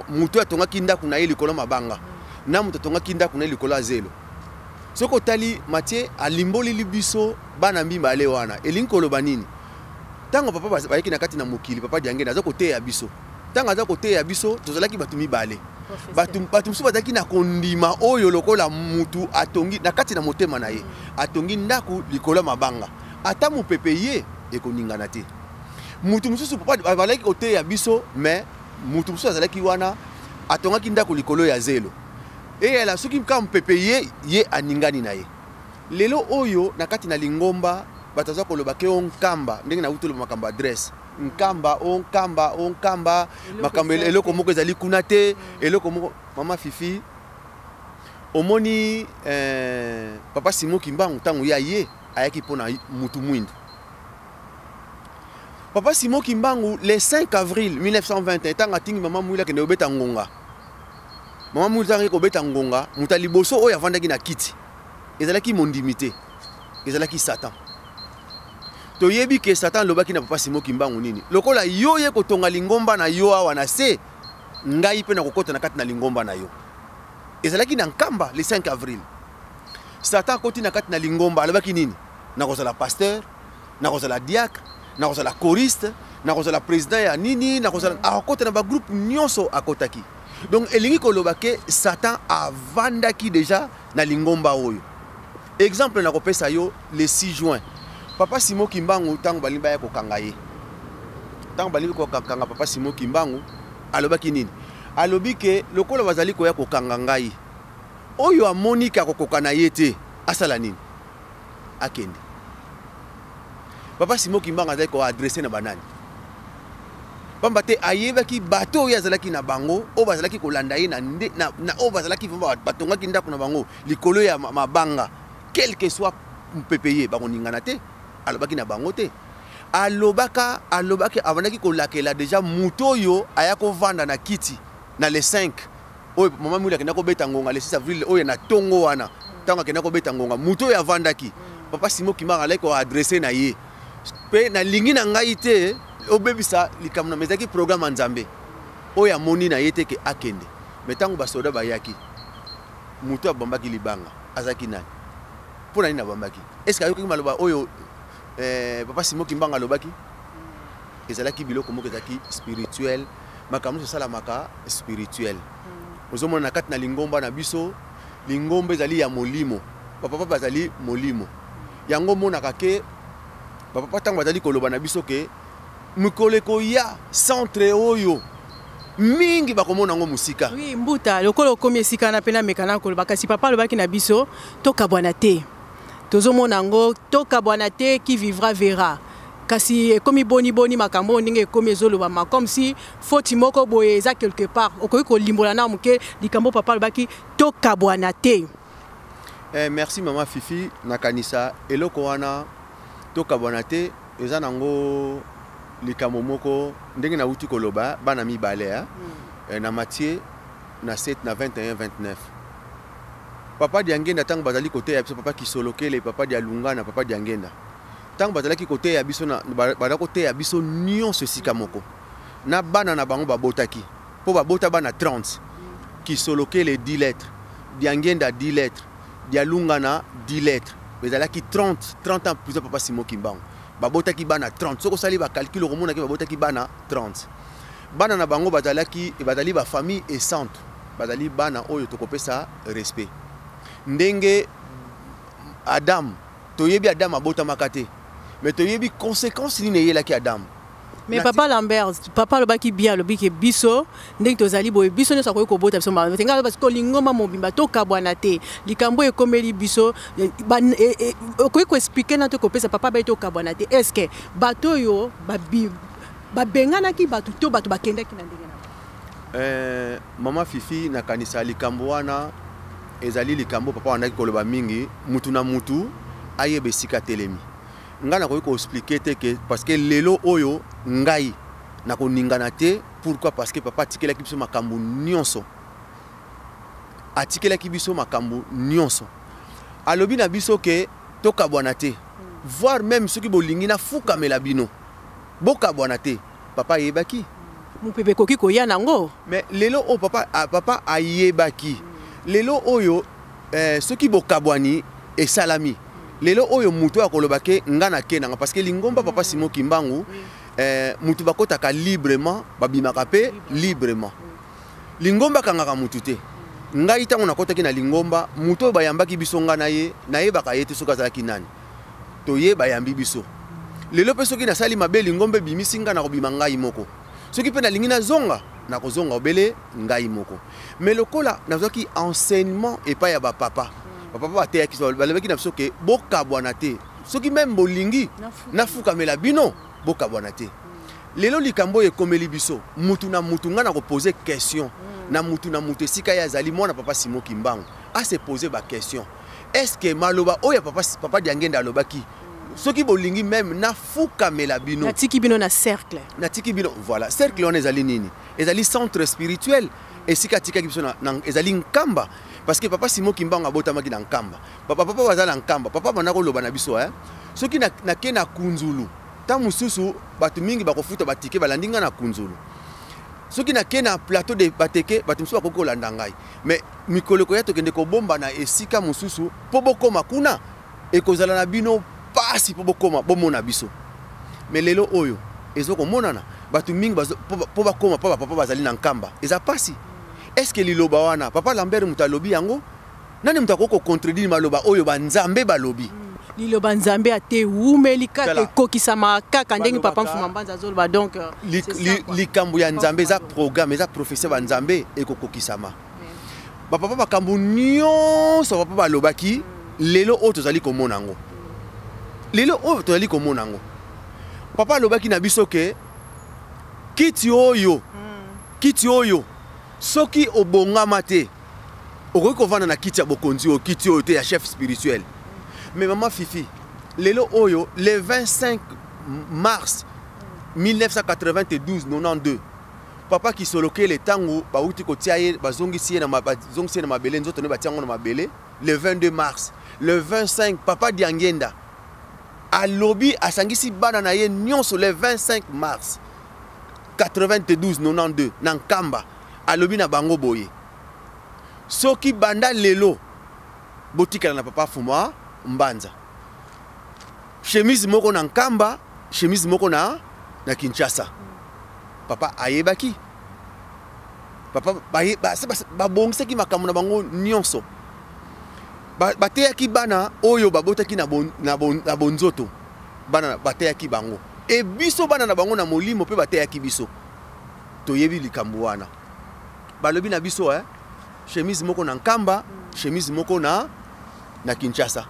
motu atongaki ndako na ye likolo mabanga, na moto atongaki ndako na ye likolo ya zelo. Soki otali Matthieu, alimboleli biso bana mibale wana elingi koloba nini. Ntango papa bayaki na kati na mokili, papa Diangenda aza koteya biso. Ntango aza koteya biso, tozalaki bato mibale. Bato mosusu bazalaki na kondima oyo lokola mutu atongi na kati na motema na ye, atongi ndako likolo ya mabanga, ata mopepe ye ekoningana te. Mutu mosusu, papa bazalaki koteya biso, mais mutu mosusu azalaki wana, atongaki ndako likolo ya zelo. Eyala soki kaka mopepe ye, ye aningani na ye. Lelo oyo na kati na lingomba, bato aza koloba ke o Nkamba, ndenge nauti oloba makambo adresse Nkamba, o Nkamba, o Nkamba, makambo eloko moko ezali kuna te, eloko moko. Mama Fifi, omoni papa Simon Kimbangu, ntango ye aye, ayaki mpona mutu mwindu. Papa Simon Kimbangu, le 5 avril 1921, ntango atingi mama Mwili akende kobeta ngonga, mama Mwili ntango kobeta ngonga, moto ya liboso oyo avandaki na kiti ezalaki mondimi te, ezalaki Satan. Toyebi ke Satan alobaki na papa Simon Kimbangu nini? Lokola yo ye kotonga lingomba na yo awa na se, ngai mpe nakokɔta na kati na lingomba na yo. Ezalaki na Nkamba le 5 avril. Satan akoti na kati na lingomba, alobaki nini? Nakozala pasteur, nakozala diacre, nakozala choriste, nakozala président ya nini, nakozala, akokɔta na bagroupe nyonso akɔtaki. Donc elingi koloba ke Satan avandaki déjà na lingomba oyo. Exemple nakopesa yo, le 6 juin, papa Simon Kimbangu, ntango balingi baya kokanga ye, ntango balingi kokanga papa Simon Kimbangu, alobaki nini? Alobi ke lokola bazali koya kokanga ngai, oyo amoni ke akokoka na ye te, asala nini? Akende. Papa Simon Kimbangu azali koadresser na banani? Pamba te ayebaki bato oyo azalaki na bango, oyo bazalaki kolanda ye na oyo bazalaki batongaki ndako na bango likolo ya mabanga, quel que soit mpepe ye, bakoningana te. Alobaki na bango te. Alobaka, alobaki, abandaki kolakela déjà moto oyo aya kovanda na kiti na le 5 oyo mama Mwili akenda kobeta ngonga, le 6 avril oyo na ntongo wana, ntango akenda kobeta ngonga, moto oyo avandaki, papa Simon Kimbangu alaki koadresser na ye mpe nalingi na ngai te obebisa likambo na ezalaki programme ya Nzambe. Oyo amoni na ye te ke akende. Mais ntango basoda bayaki, moto abambaki libanga azalaki nani? Mpo na nini abambaki? Est ce que ayokaki maloba oyo papa Simon Kimbangu alobaki? Ezalaki biloko moko ezalaki spirituel. Makambo nyonso esalamaka spirituel. Ozomona na kati na lingomba na biso, lingomba ezali ya molimo, bapapa bazali molimo. Yango omonaka ke bapapa, ntango bazali koloba na biso ke mikolo ekoya, centre oyo mingi bakomona yango mosika. Oui, mbuta, lokola okomi esika wana mpe nameka na koloba. Kasi papa alobaki na biso tokabwana te. Tozomona yango, tokabwana te, qui vivra verra. Kasi ekomi boni boni makambo oyo ndenge ekomi ezolobama comme si foti moko boye eza quelque part? Okoki kolimbola na moke likambo papa alobaki, tokabwana te? Merci mama Fifi. Nakanisa eloko wana, tokabwana te, eza nango likambo moko ndenge nauti koloba, bana mibale na Matthieu na 7 na 21 29. Papa Diangenda, ntango bazali koteya biso, papa Kisolokele, papa Dialungana, papa Diangenda, ntango bazalaki koteya biso, bazalaki koteya biso nyonso esika moko na bana na bango babotaki, mpo babota bana 30. Kisolokele 10 lettres, Diangenda 10 lettres, Dialungana 10 lettres, ezalaki 30. 30 ans plus, papa Simon Kimbangu babotaki bana 30. Soki osali bacalcul, okomonaki babotaki bana 30. Bana na bango bazalaki, bazali bafamille esantu, bazali bana oyo tokopesa respect. Ndenge Adam, toyebi Adam abotamaka te, mais toyebi conséquence nini eyelaki Adam. Mais papa Lambert, papa alobaki bien, alobi ke biso ndenge tozali boye, biso nyonso akoki kobota biso mbala te. Ngai parce que lingomba mobimba tokabwana te, likambo ekomeli biso, okoki koexpliquer na to kopesa papa bai tokabwana te. Est ce que bato oyo babenganaki bato to bato bakendaki na ndenge na mama Fifi, nakanisa likambo wana ezali likambo papa bandaki koloba mingi, mutu na mutu ayeba esika telemi. Ngai nakoki koexpliquer te ke parce que lelo oyo ngai nakoningana te. Pourquoi? Parce que papa atikelaki biso makambo nyonso, atikelaki biso makambo nyonso. Alobi na biso ke tokabwana te, voire même soki bolingi nafukamela bino, bokabwana te. Papa ayebaki. Mopepe ekoki koya nango. Mais lelo oyo papa, papa ayebaki lelo oyo soki bokabwani esalami lelo oyo, moto oyo akoloba ke nga na ke nanga, parce que lingomba papa Simon Kimbangu, moto bakɔtaka librement, babimaka mpe librement. Lingomba akangaka motu te. Ngai ntango nakɔtaki na lingomba, moto oyo bayambaki biso, nga na ye, nayebaka ye te soki azalaki nani. Toye, bayambi biso. Lelo mpe soki nasali mabe, lingomba ebimisi nga, nakobima ngai moko. Soki mpe nalingi nazonga, nakozonga obele ngai moko. Mais lokola nazwaki enseignement epai ya bapapa, bapapa bateyaki, balobaki na biso ke bokabwana te, soki même bolingi nafukamela bino, bokabwana te. Lelo likambo oyo ekomeli biso, mutu na mutu, ngai nakopose question na mutu na mutu esika ye azali mwana papa Simon Kimbangu, ase pose baquestion: est ce que maloba oyo ya papa, papa Diangenda alobaki, soki bolingi même nafukamela bino, natiki bino na cercle. Natiki bino, voilà. Cercle wana ezali nini? Ezali centre spirituel esika atikaki biso ezali Nkamba, parce que papa Simon Kimbangu abotamaki na Nkamba. Papa, papa baza na Nkamba. Papa banda koloba na biso, soki nake na Kunzulu, ntango mosusu bato mingi bakofuta batike, balandi ngai na Kunzulu. Soki nake na plateau de Bateke, bato mosusu bakoki kolanda ngai. Mais mikolo ekoya, tokende kobomba na esika mosusu mpo bokóma kuna, ekozala na bino pasi mpo bokóma bomona biso. Mais lelo oyo ezokomonana bato mingi mpo bakóma mpo bapapa bazali na Nkamba, eza pasi. Est ce que liloba wana papa Lambert moto alobi yango, nani moto akoki kocontredire maloba oyo banzambe balobi? Liloba Nzambe ate wumeli kaka, ekokisama kaka ndenge papa Mfuma Mbanza azoloba. Donc likambo ya Nzambe eza programme, eza prophétie. Banzambe ekokokisama. Bapapa, makambo nyonso papa balobaki, lelo oyo tozali komona yango. Lelo oyo tozali komona yango. Papa alobaki na biso ke kiti oyo, kiti oyo, soki obongama te, okoki kovanda na kiti ya bokonzi oyo, kiti oyo te ya chef spirituel. Mais mama Fifi, lelo oyo, le 25 mars 1992 92, papa Kisolokele, ntango bauti kotia ye, bazongisi ye na mabele, nzoto nde batia yango na mabele le 22 mars. Le 25, papa Diangenda alobi, asangisi bana na ye nyonso le 25 mars 92 92 na Nkamba. Alobi na bango boye: soki banda lelo botikala na papa Fuma Mbanza, chemise moko na Nkamba, chemise moko na Kinshasa. Papa ayebaki, papa babongisaki makambo na bango nyonso, bateyaki bana oyo babotaki na bonzoto. Bana bateyaki bango, e biso bana na bango na molimo mpe bateyaki biso. Toyebi likambo wana. Balobi na biso, chemise moko na Nkamba, chemise moko na Kinshasa.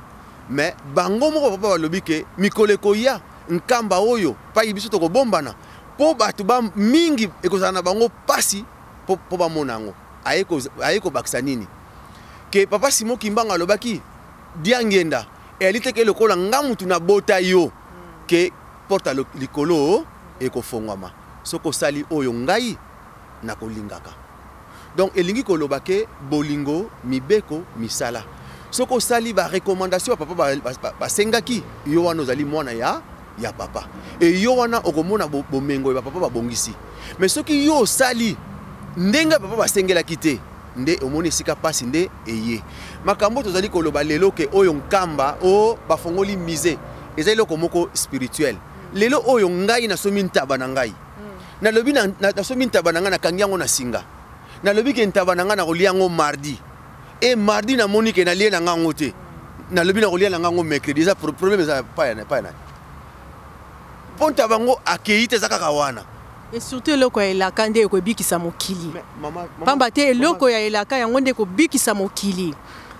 Mais bango moko papa balobi ke mikolo ekoya, Nkamba oyo pai biso tokobombana mpo bato ba mingi ekozala na bango pasi mpo bamona yango. Aye kobakisa nini? Ke papa Simon Kimbangu alobaki, Diangenda, eyali te ke lokola nga mutu nabota yo ke porte likolo ekofongwama soki osali oyo ngai nakolingaka. Donc elingi koloba ke bolingo, mibeko, misala. Soki osali barecommandation ya papa basengaki yo wana, ozali mwana ya papa e yo wana okomona bomengo ya bapapa babongisi. Mais soki yo osali ndenge papa basengelaki te, nde omoni esika mpasi nde eye. Makambo tozali koloba lelo ke oyo Nkamba o bafongoli musée, eza eloko moko spirituel. Lelo oyo ngai nasomi ntaba na ngai, nalobi nasomi ntaba na ngai, nakangi yango na singa, nalobi ke ntaba na ngai nakolia yango mardi. E mardi namoni ke nalie na ngai yango te, nalobi nakolia na ngai yango mercredi. Eza problème eza pa ya nani? Mpo ntaba yango akei te, eza kaka wana. Et surtout eloko ya elaka nde ekobikisa mokili. Pamba te eloko ya elaka yango nde ekobikisa mokili.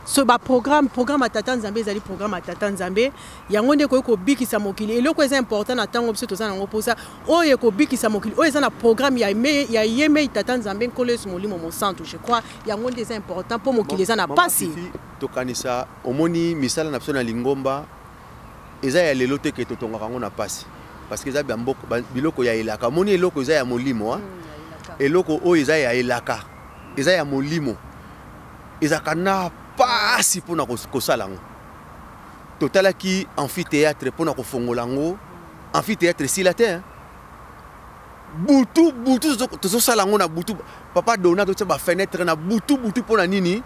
So ba programme, programme ya Tata Nzambe ezali programme ya Tata Nzambe, yango nde ekoki kobikisa mokili. Eloko eza important na ntango biso toza nango mposa, oyo ekobikisa mokili, oyo eza na programme ya me, ya ye mei Tata Nzambe Nkolo Yesu Molimo Mosantu, je crois yango nde eza important mpo mokili eza na pasi. Tokanisa, omoni misala na biso na lingomba eza ya lelo te ke totongaka yango na pasi, parce que eza biloko ya elaka. Omoni eloko eza ya molimo, hein? Eloko oyo eza ya elaka, eza ya molimo, ezalaka na pasi mpona kosala yango. Totalaki amphithéâtre mpona kofongola yango, amphithéâtre esila te, hein? Butu butu tozosala yango na butu. Papa Dona totia ba fenêtre na butu butu mpona nini?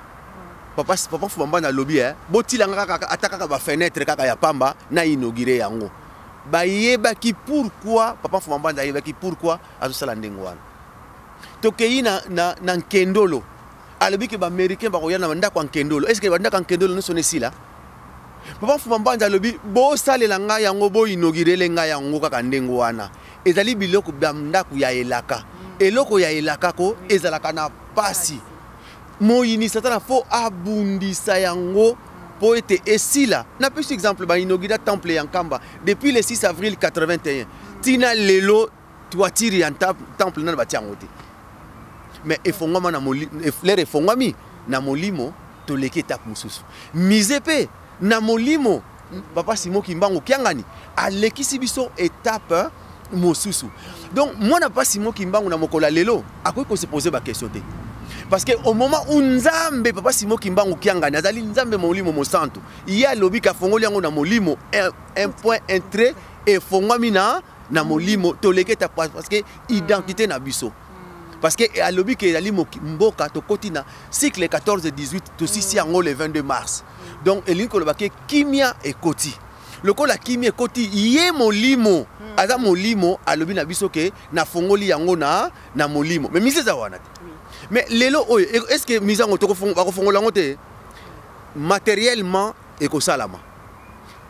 Papa, papa Fumamba nalobi, eh, botilanga kaka ata kaka ba fenêtre kaka ya pamba na inaugure yango. Bayebaki pourquoi papa Fumamba ayebaki pourquoi azosala ndenge wana. Tokei na Nkendolo, alobi ke ba Américain bakoya na ndako ya Nkendolo. Est-ce que ba ndako ya Nkendolo nyonso esila? Papa Fumamba Mbanza alobi bosalela ngai yango, boinaugurele ngai yango kaka ndenge wana. Ezali biloko bya ndako ya elaka. Eloko ya elaka ko ezalaka na pasi. Moyini Satana fo abundisa yango po ete esila. Napesi exemple, ba inaugura temple ya Nkamba depuis le 6 avril 81 tina lelo toiture ya temple nano batia yango te. Mais efongwama na lere efongwami na molimo, toleki etape mosusu. Mise pe na molimo, papa Simon Kimbangu Kiangani alekisi biso etape mosusu. Donc mwana papa Simon Kimbangu na mokolo ya lelo akoki ko se poser ba question te. Parce que au moment où Nzambe papa Simon Kimbangu Kiangani azali Nzambe molimo mosantu, ye alobi ka fongoli yango na molimo, un point un trait efongwami na molimo, toleki etape parce que identité na biso. Parce que alobi ke ezali mboka tokoti na cycle 14-18, tosisi yango le 22 mars. Donc elingi koloba ke kimia ekoti. Lokola kimia ekoti, ye molimo aza molimo, alobi na biso ke nafongoli yango na molimo. Mais mise eza wana te. Mais lelo oyo, est-ce que mise yango bakofongola yango te? Matériellement ekosalama.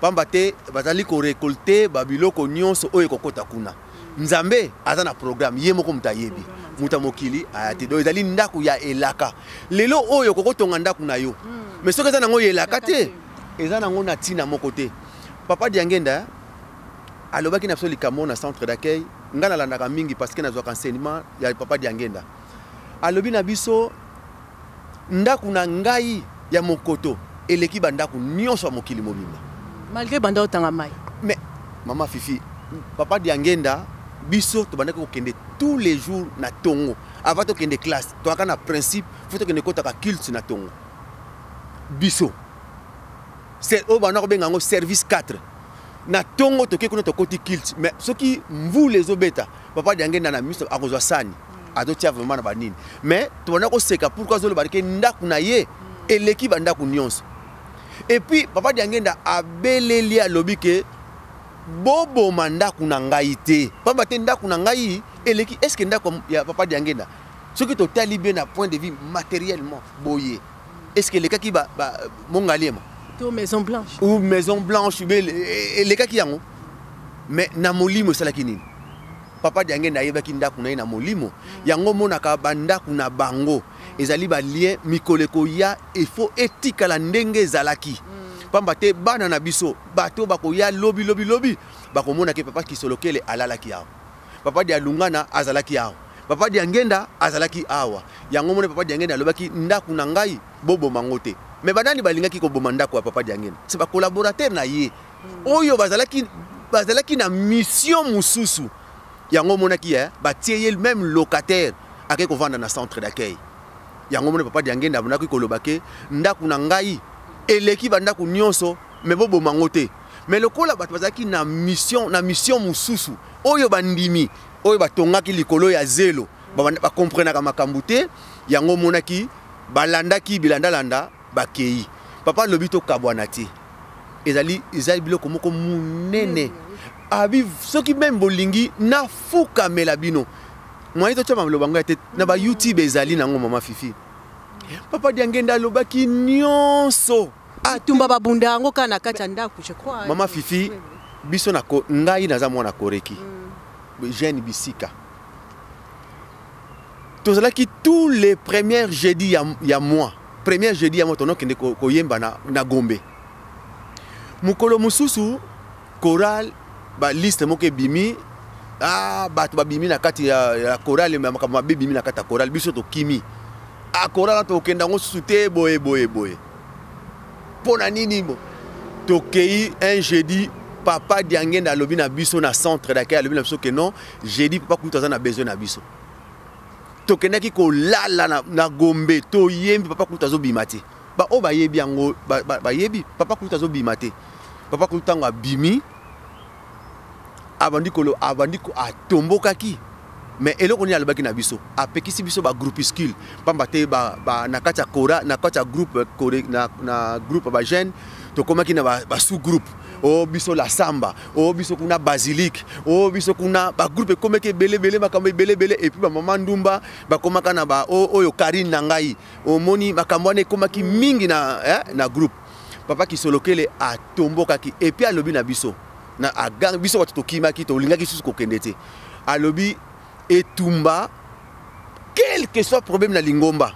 Pamba te bazali korécolter ba biloko nyonso oyo ekokota kuna. Nzambe aza na programme, ye moko moto ayebi. Moto ya mokili aya te. Donc ezali ndako ya elaka. Lelo oyo okokotonga ndako na yo. Mais soki eza nango elaka te, eza nango na ntina moko te. Papa Diangenda alobaki na biso likambo na centre d'accueil, nga nalandaka mingi parce que nazwaka enseignement ya papa Diangenda. Alobi na biso ndako na ngai ya mokoto eleki bandako nyonso ya mokili mobimba. Malgré banda otanga mai. Mais mama Fifi, papa Diangenda biso tobandaki kokende tous les jours na tongo. Avant tokende classe, toyaka na principe, faut tokende kotaka culte na tongo. Biso c'est oyo banda kobenga yango service 4. Na tongo toke kuna tokoti culte, mais soki mvula ezobeta, papa Diangenda na miso akozwa sani. Azotia vraiment na banini. Mais tobanda koseka pourquoi azoloba ke ndako na ye eleki bandako nyonso. Et puis papa Diangenda abeleli alobi ke boboma ndako na ngai te. Pamba te ndako na ngai eleki, est-ce que ndako ya papa Diangenda soki totali bien na point de vue matériellement boye, est-ce que elekaki ba Mongaliema to Maison Blanche ou Maison Blanche be elekaki yango? Mais na molimo esalaki nini? Papa Diangenda ayebaki ndako na ye na molimo. Yango monaka bandako na bango ezali ba lien mikolo ekoya, il faut etikala ndenge ezalaki. Pamba te bana na biso bato bakoya lobi lobi lobi bakomona ke papa Kisolokele alalaki awa, papa Dialungana azalaki awa, papa Diangenda azalaki awa. Yango mona papa Diangenda alobaki ndako na ngai boboma ngo te. Mais banani balingaki koboma ndako ya papa Diangenda? C'est ba collaborateur na ye oyo bazalaki na mission mosusu. Yango monaki, eh, batie ye même locataire ake kovanda na centre d'accueil. Yango mona papa Diangenda abandaki koloba ke ndako na ngai eleki bandako nyonso, mais boboma ngo te. Mais lokola bato bazalaki na mission, na mission mosusu oyo bandimi oyo batongaki likolo ya zelo, bakomprenaka makambo te. Yango monaki balandaki bilandalanda bakei. Papa alobi tokabwana te. Ezali biloko moko monene. Abi soki même bolingi nafukamela bino. Moyen totia maloba ngo ya te na ba YouTube ezali nango mama Fifi. Papa Diangenda alobaki nyonso. Atumba babunda yango kaka na kati ya ndako, je crois. Mama Fifi, Biso na ngai naza mwana Koreki, jeune bisika tozalaki, tous les premiers jeudi ya mois, premier jeudi ya mois, tonokende koyemba na Gombe. Mokolo mosusu chorale, baliste moko ebimi. Ah, bato babimi na kati ya chorale, makambo mabe ebimi na kati ya chorale. Biso tokimi. Ah, chorale tokenda yango susu te, boye boye boye. Mpo na nini? Bo tokei un jeudi, papa Diangenda alobi na biso na centre d'accueil, alobi na biso ke non, jeudi papa kutu aza na besoin na biso. Tokendaki kolala na Gombe, toyembi, papa kutu azobima te. Baoyo bayebi yango bayebi. Papa kutu azobima te. Papa kutu ntango abimi, abandi kolo, abandi atombokaki. Mais eloko nini alobaki na biso? Apekisi biso bagroupuscule, pamba te na kati ya kora, na kati ya groupe kore, na groupe ya bajeune, tokomaki na basous groupe. O biso la samba, o biso kuna basilique, o biso kuna. Bagroupe ekomaki ebelebele, makambo ebelebele. Et puis bamama ndumba bakomaka na ba oyo Karine na ngai. Omoni, makambo wana ekomaki mingi na groupe. Papa Kisolokele atombokaki et puis alobi na biso, na agang biso bato tokimaki, tolingaki susu kokende te. Alobi etumba, quel que soit problème na lingomba,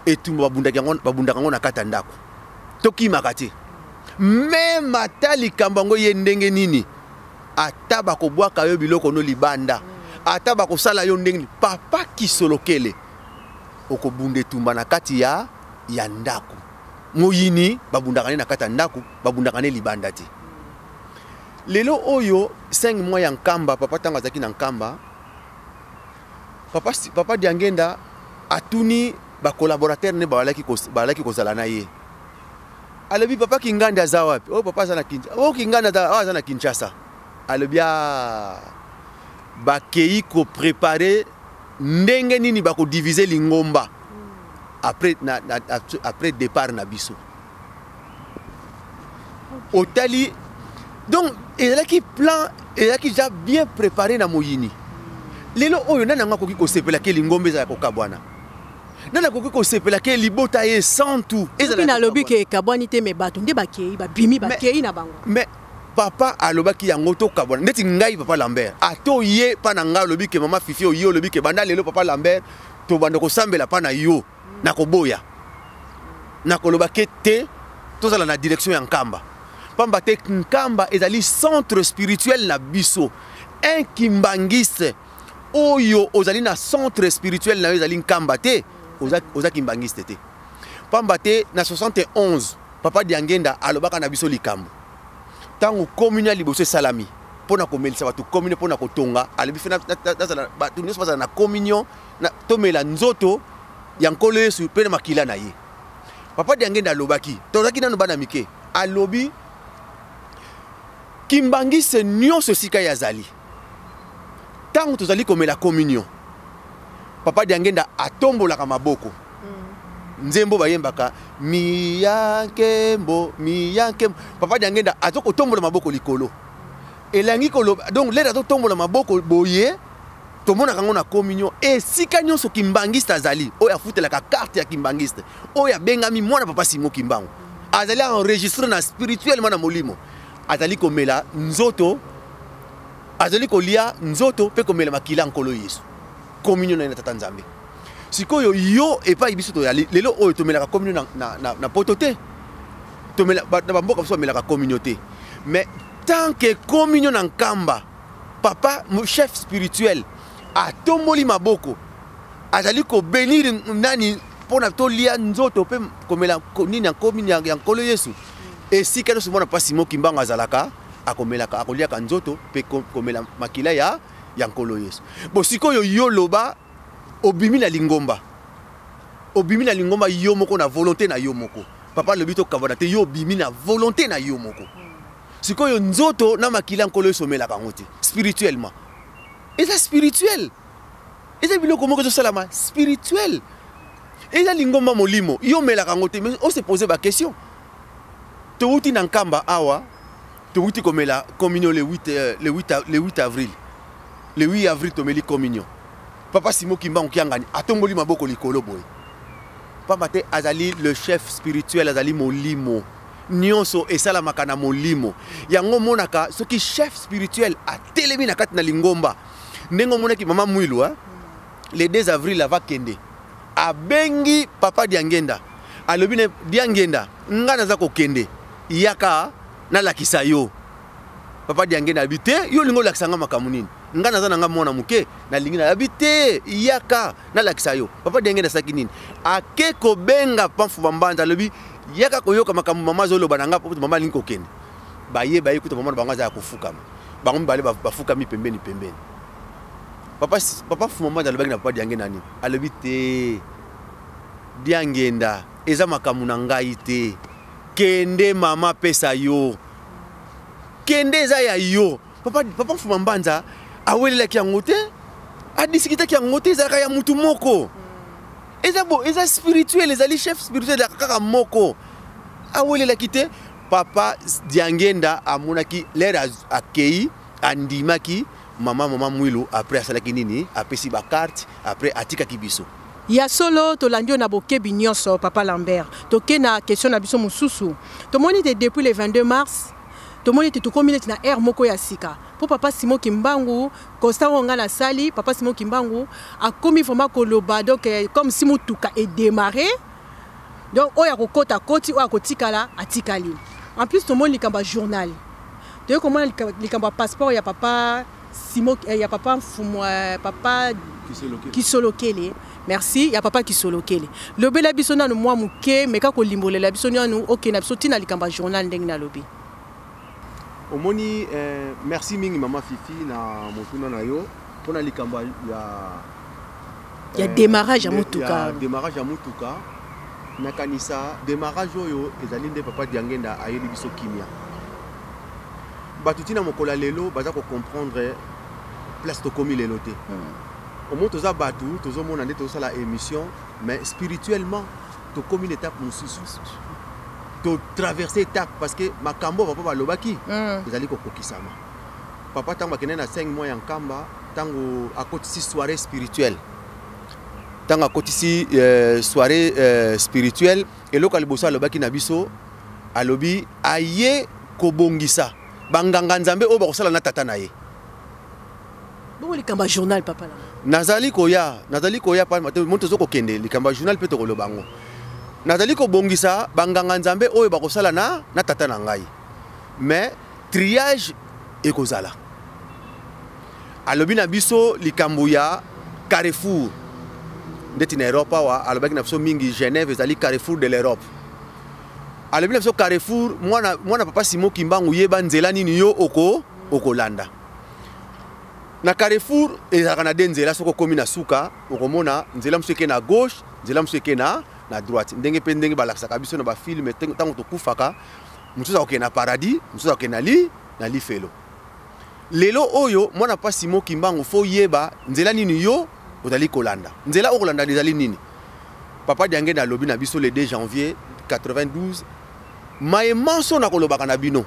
etumba babundaka yango na kati ya ndako. Tokimaka te. Même ata likambo yango ye ndenge nini, ata bakobwaka yo biloko no libanda, ata bakosala yo ndenge nini, papa Kisolokele, okobunda etumba na kati ya ndako. Moyini babundaka ne na kati ya ndako, babundaka ne libanda te. Lelo oyo 5 mois ya Nkamba, papa ntango azalaki na Nkamba, papa Diangenda atuni bacollaborateur ne bazalaki kozala na ye. Alobi: "Papa Kingandi aza wapi?" "Oyo papa aza na Kinshasa." "Oyo Kingandi aza na Kinshasa." Alobi a bakei koprépare ndenge nini bakodivise lingomba après départ na biso. Otali, donc ezalaki plan, ezalaki déjà bien préparé na moyini. Lelo oyo nani yango akoki kosepela ke lingomba ezala kokabwana? Nani akoki kosepela ke libota ye santu? Soki nalobi ke ekabwani te, me bato nde bakei, babimi, bakei na bango. Mais papa alobaki yango, tokabwana. Ndeti ngai papa Lambert, ata oye mpa na ngai, olobi ke mama Fifi, oye, olobi ke banda lelo papa Lambert tobanda kosambela mpa na yo, nakoboya, nakoloba ke te, tozala na direction ya Nkamba, pamba te Nkamba ezali centre spirituel na biso. Un kimbangiste oyo ozali na centre spirituel na yo ezali Nkamba te, oza kimbangiste te. Pamba te na 71 papa Diangenda alobaka na biso likambo. Ntango commune ya liboso esalami mpo na komelisa bato communion, mpo na kotonga, alobi fe bato nyonso bazala na communion, tomela nzoto ya Nkolo Yesu mpe na makila na ye. Papa Diangenda alobaki, tozalaki nano bana mike, alobi kimbangise nyonso esika ye azali, ntango tozali komela communion, papa Diangenda atombolaka maboko, nzembo bayembaka "Miya nkembo, miya nkembo". Papa Diangenda aza kotombola maboko likolo, elangi koloba. Donc lere azotombola maboko boye, tomonaka yango na communion. Esika nyonso kimbangiste azali, oyo afutelaka carte ya kimbangiste, oyo abengami mwana papa Simo Kimbangu, azali enregistré na spirituellement, na molimo, azali komela nzoto, azali kolia nzoto mpe komela makila ya Nkolo Yesu, communion na ye na Tata Nzambe. Sikoyo yo epai biso toyali lelo oyo, tomelaka communion na poto te, na bamboka biso bamelaka communion te. Mais tant que communion na Nkamba, papa chef spirituel atomboli maboko, azali kobénir nani mpona tolia nzoto mpe komela nini ya nkomi ya Nkolo Yesu, esika nyonso mwana papa Simo Kimbangu azalaka, akomelaka, akoliaka nzoto mpe komela makila ya Nkolo Yesu. Bo sikoyo yo loba obimi na lingomba, obimi na lingomba yo moko na volonté na yo moko. Papa alobi tokabwana te, yo obimi na volonté na yo moko. Sikoyo nzoto na makila Nkolo Yesu omelaka yango te spirituellement. Eza spirituel, eza biloko moko ezosalama spirituel, eza lingomba molimo, yo omelaka yango te. Mais ose pose baquestion. Towuti na Nkamba awa, towuti komela communion le 8, le 8 avril. Le 8 avril tomeli communion, papa Simo Kimbangu Kiangani atomboli maboko likolo boye, pamba te azali le chef spirituel, azali molimo. Nyonso esalamaka na molimo. Yango omonaka soki chef spirituel atelemi na kati na lingomba, ndenge omonaki mama Mwilu, hein? Le 2 avril ava kende, abengi papa Diangenda, alobi na Diangenda, nga naza kokende, yaka nalakisa yo. Papa Diangenda alobi te, yo olingi olakisa nga makambo nini? Nga naza na nga mwana moke, nalingi na alobi te, yaka nalakisa yo. Papa Diangenda asalaki nini? Ake kobenga Pamfu Mbanza, alobi yaka koyoka makambo mama azoloba na nga, po mama alingi kokende. Baye baye kuta mama na bango aza ya kofukama, bango mibale bafukami pembeni pembeni. Papa, papa Fuma Mbanza alobaki na papa Diangenda nini? Alobi te, Diangenda, eza makambo na ngai te, kende mama pesa yo, kende eza ya yo. Papa, papa Fuma Mbanza awelelaki yango te, adisikitaki yango te, ezalaka ya mutu moko. Eza bo, eza spirituel, ezali chef spirituel ezalaka kaka moko. Awelelaki te. Papa Diangenda amonaki l'heure akei, andimaki mama, mama Mwilu. Après asalaki nini? Apesi ba carte, après atikaki biso. Ya solo tolandi yo na bokebi nyonso papa Lambert. Toke na question na biso mosusu. Tomoni te depuis le 22 mars, tomoni te tokomi neti na ère moko ya sika. Po papa Simon Kimbangu, constat oyo nga nasali, papa Simon Kimbangu akomi vraiment koloba, donc comme si motuka e démarrer. Donc oyo akokota akoti, oyo akotikala atikali. En plus tomoni likambo ya journal. Toye komona likambo ya passeport ya papa Simon, ya papa Mfumu, papa Kisolokele. Kisolokele. Merci, ya papa Kisolokele. Lobela biso nanu mwa moke, meka kolimbolela biso nanu, okende na biso tina likambo ya journal ndenge nalobi. Omoni, merci mingi mama Fifi na motuna na yo mpona likambo ya Ya démarrage ya motuka. Ya démarrage ya motuka. Nakanisa démarrage oyo ezali nde papa Diangenda ayeli biso kimia. Bato tina mokolo ya lelo baza ko comprendre place tokomi lelo te. Au moins toza bato tozomona nde tozosala émission, mais spirituellement tokomi na étape mosusu. To traverser étape parce que makambo papa balobaki ezali kokokisama. Papa tango akende na 5 mois ya Nkamba, tango akotisi soirée spirituelle. Tango akotisi soirée spirituelle, eloko ya liboso alobaki na biso, alobi aye kobongisa banganga nzambe oyo bakosala na tata na ye. Bongo likambo ya journal papa la. Nazali koya, nazali koya pa moto tozo kokende likambo ya journal pe tokoloba yango. Nazali kobongisa banganga nzambe oyo bakosala na tata na ngai. Mais triage ekozala. Alobi na biso likambo ya Carrefour. Ndeti na Europe awa, alobaki na biso mingi Genève ezali Carrefour de l'Europe. Alobi na biso Carrefour, mwana papa Simon Kimbangu yeba nzela nini yo okolanda. Na Carrefour ezalaka na deux nzela, soki okomi na suka okomona nzela mosusu eke na gauche, nzela mosusu eke na droite. Ndenge pe ndenge balakisaka biso na ba film, tango tokufaka, mosusu akokende na paradis, mosusu akokende na lifelo. Lelo oyo mwana papa Simon Kimbangu fo yeba nzela nini yo ozali kolanda. Nzela oyo kolanda ezali nini? Papa Diangenda alobi na biso le 2 janvier 92, maye manso na kolobaka na bino.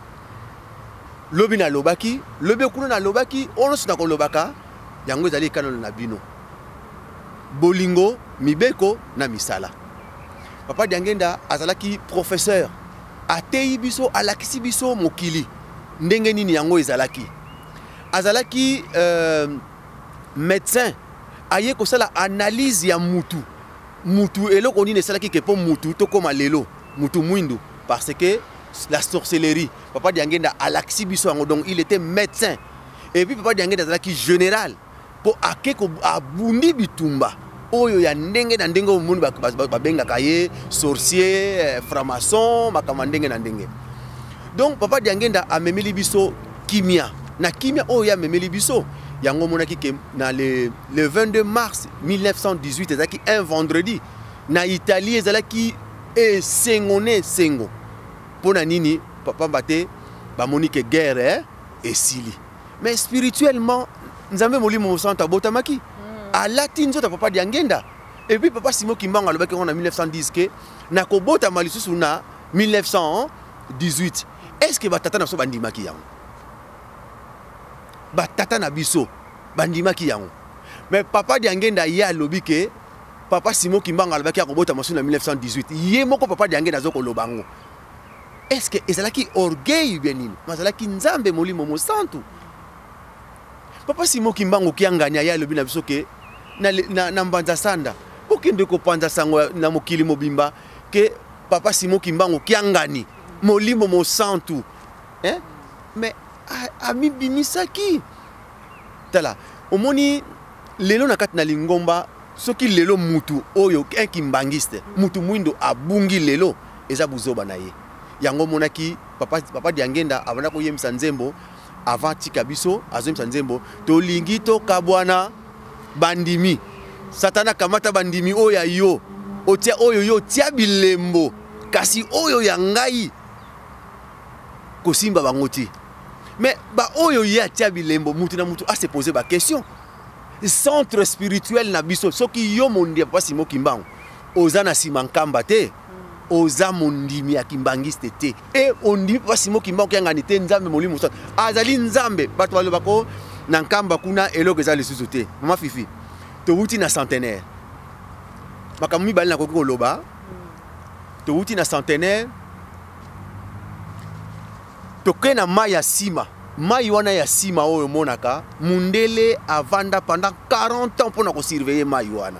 Lobi na lobaki, lobi kuna na lobaki, oyo nyonso na kolobaka, yango ezali ekanelo na bino. Bolingo, mibeko na misala. Papa Diangenda azalaki professeur, ateyi biso, alakisi biso mokili ndenge nini yango ezalaki. Azalaki médecin, aye kosala analyse ya mutu. Mutu eloko nini esalaki ke po mutu tokoma lelo mutu mwindu, parce que la sorcellerie. Papa Diangenda alakisi biso yango, donc il était médecin. Et puis Papa Diangenda azalaki général po ake ko abundi bitumba oyo ya ndenge na ndenge omoni babengaka ye sorcier, franc-maçon, makambo ya ndenge na ndenge. Donc Papa Diangenda amemeli biso kimia. Na kimia oyo ya amemeli biso, yango omonaki ke na le 22 mars 1918 ezalaki un vendredi na Italie, ezalaki esengo na esengo. Pona nini? Pamba te bamoni ke guerre esili. Mais spirituellement, Nzambe molimo mosantu abotamaki. Alati nzoto ya Papa Diangenda. Et puis Papa Simon Kimbangu alobaki yango na 1910 ke nakobotama lisusu na 1918. Est-ce que batata na biso bandimaki yango? Batata na biso bandimaki yango. Mais Papa Diangenda ye alobi ke Papa Simon Kimbangu alobaki akobotama lisusu na 1918. Ye moko Papa Diangenda azo koloba yango. Est ce que ezalaki orgueil bien nini? Azalaki Nzambe Molimo Mosantu. Papa Simon Kimbangu Kiangani aya alobi na biso ke na, na, na Mbanza Sanda bokende kopanza sango na mokili mobimba ke Papa Simon Kimbangu Kiangani Molimo Mosantu, hein? Mais amibimisaki. Tala, omoni lelo na kati na lingomba, soki lelo mutu oyo un kimbangiste, mutu mwindo abungi lelo, eza buzoba na ye. Yango omonaki papa, papa Diangenda abanda koyembisa nzembo avant tika biso, azoyembisa nzembo tolingi tokabwana bandimi. Satana kamata bandimi oyo ya yo, otia oyo yo otia bilembo, kasi oyo ya ngai kosimba bango te. Mais ba oyo ye atia bilembo, mutu na mutu a se poser ba question. Centre spirituel na biso, soki yo mondi ya Papa Simon Kimbangu oza na sima nkamba te, oza mondimi ya kimbangiste te, e ondimi Papa Simon Kimbangu Kiangani te, Nzambe Molimo Mosantu azali Nzambe. Bato balobako na nkamba kuna eloko eza lisusu te. Mama Fifi, towuti na centenaire, makambo mibale nakoki koloba. Towuti na centenaire, toke na mai ya nsima. Mai wana ya nsima oyo omonaka mundele avanda pendant 40 ans mpona kosurveiller mai wana.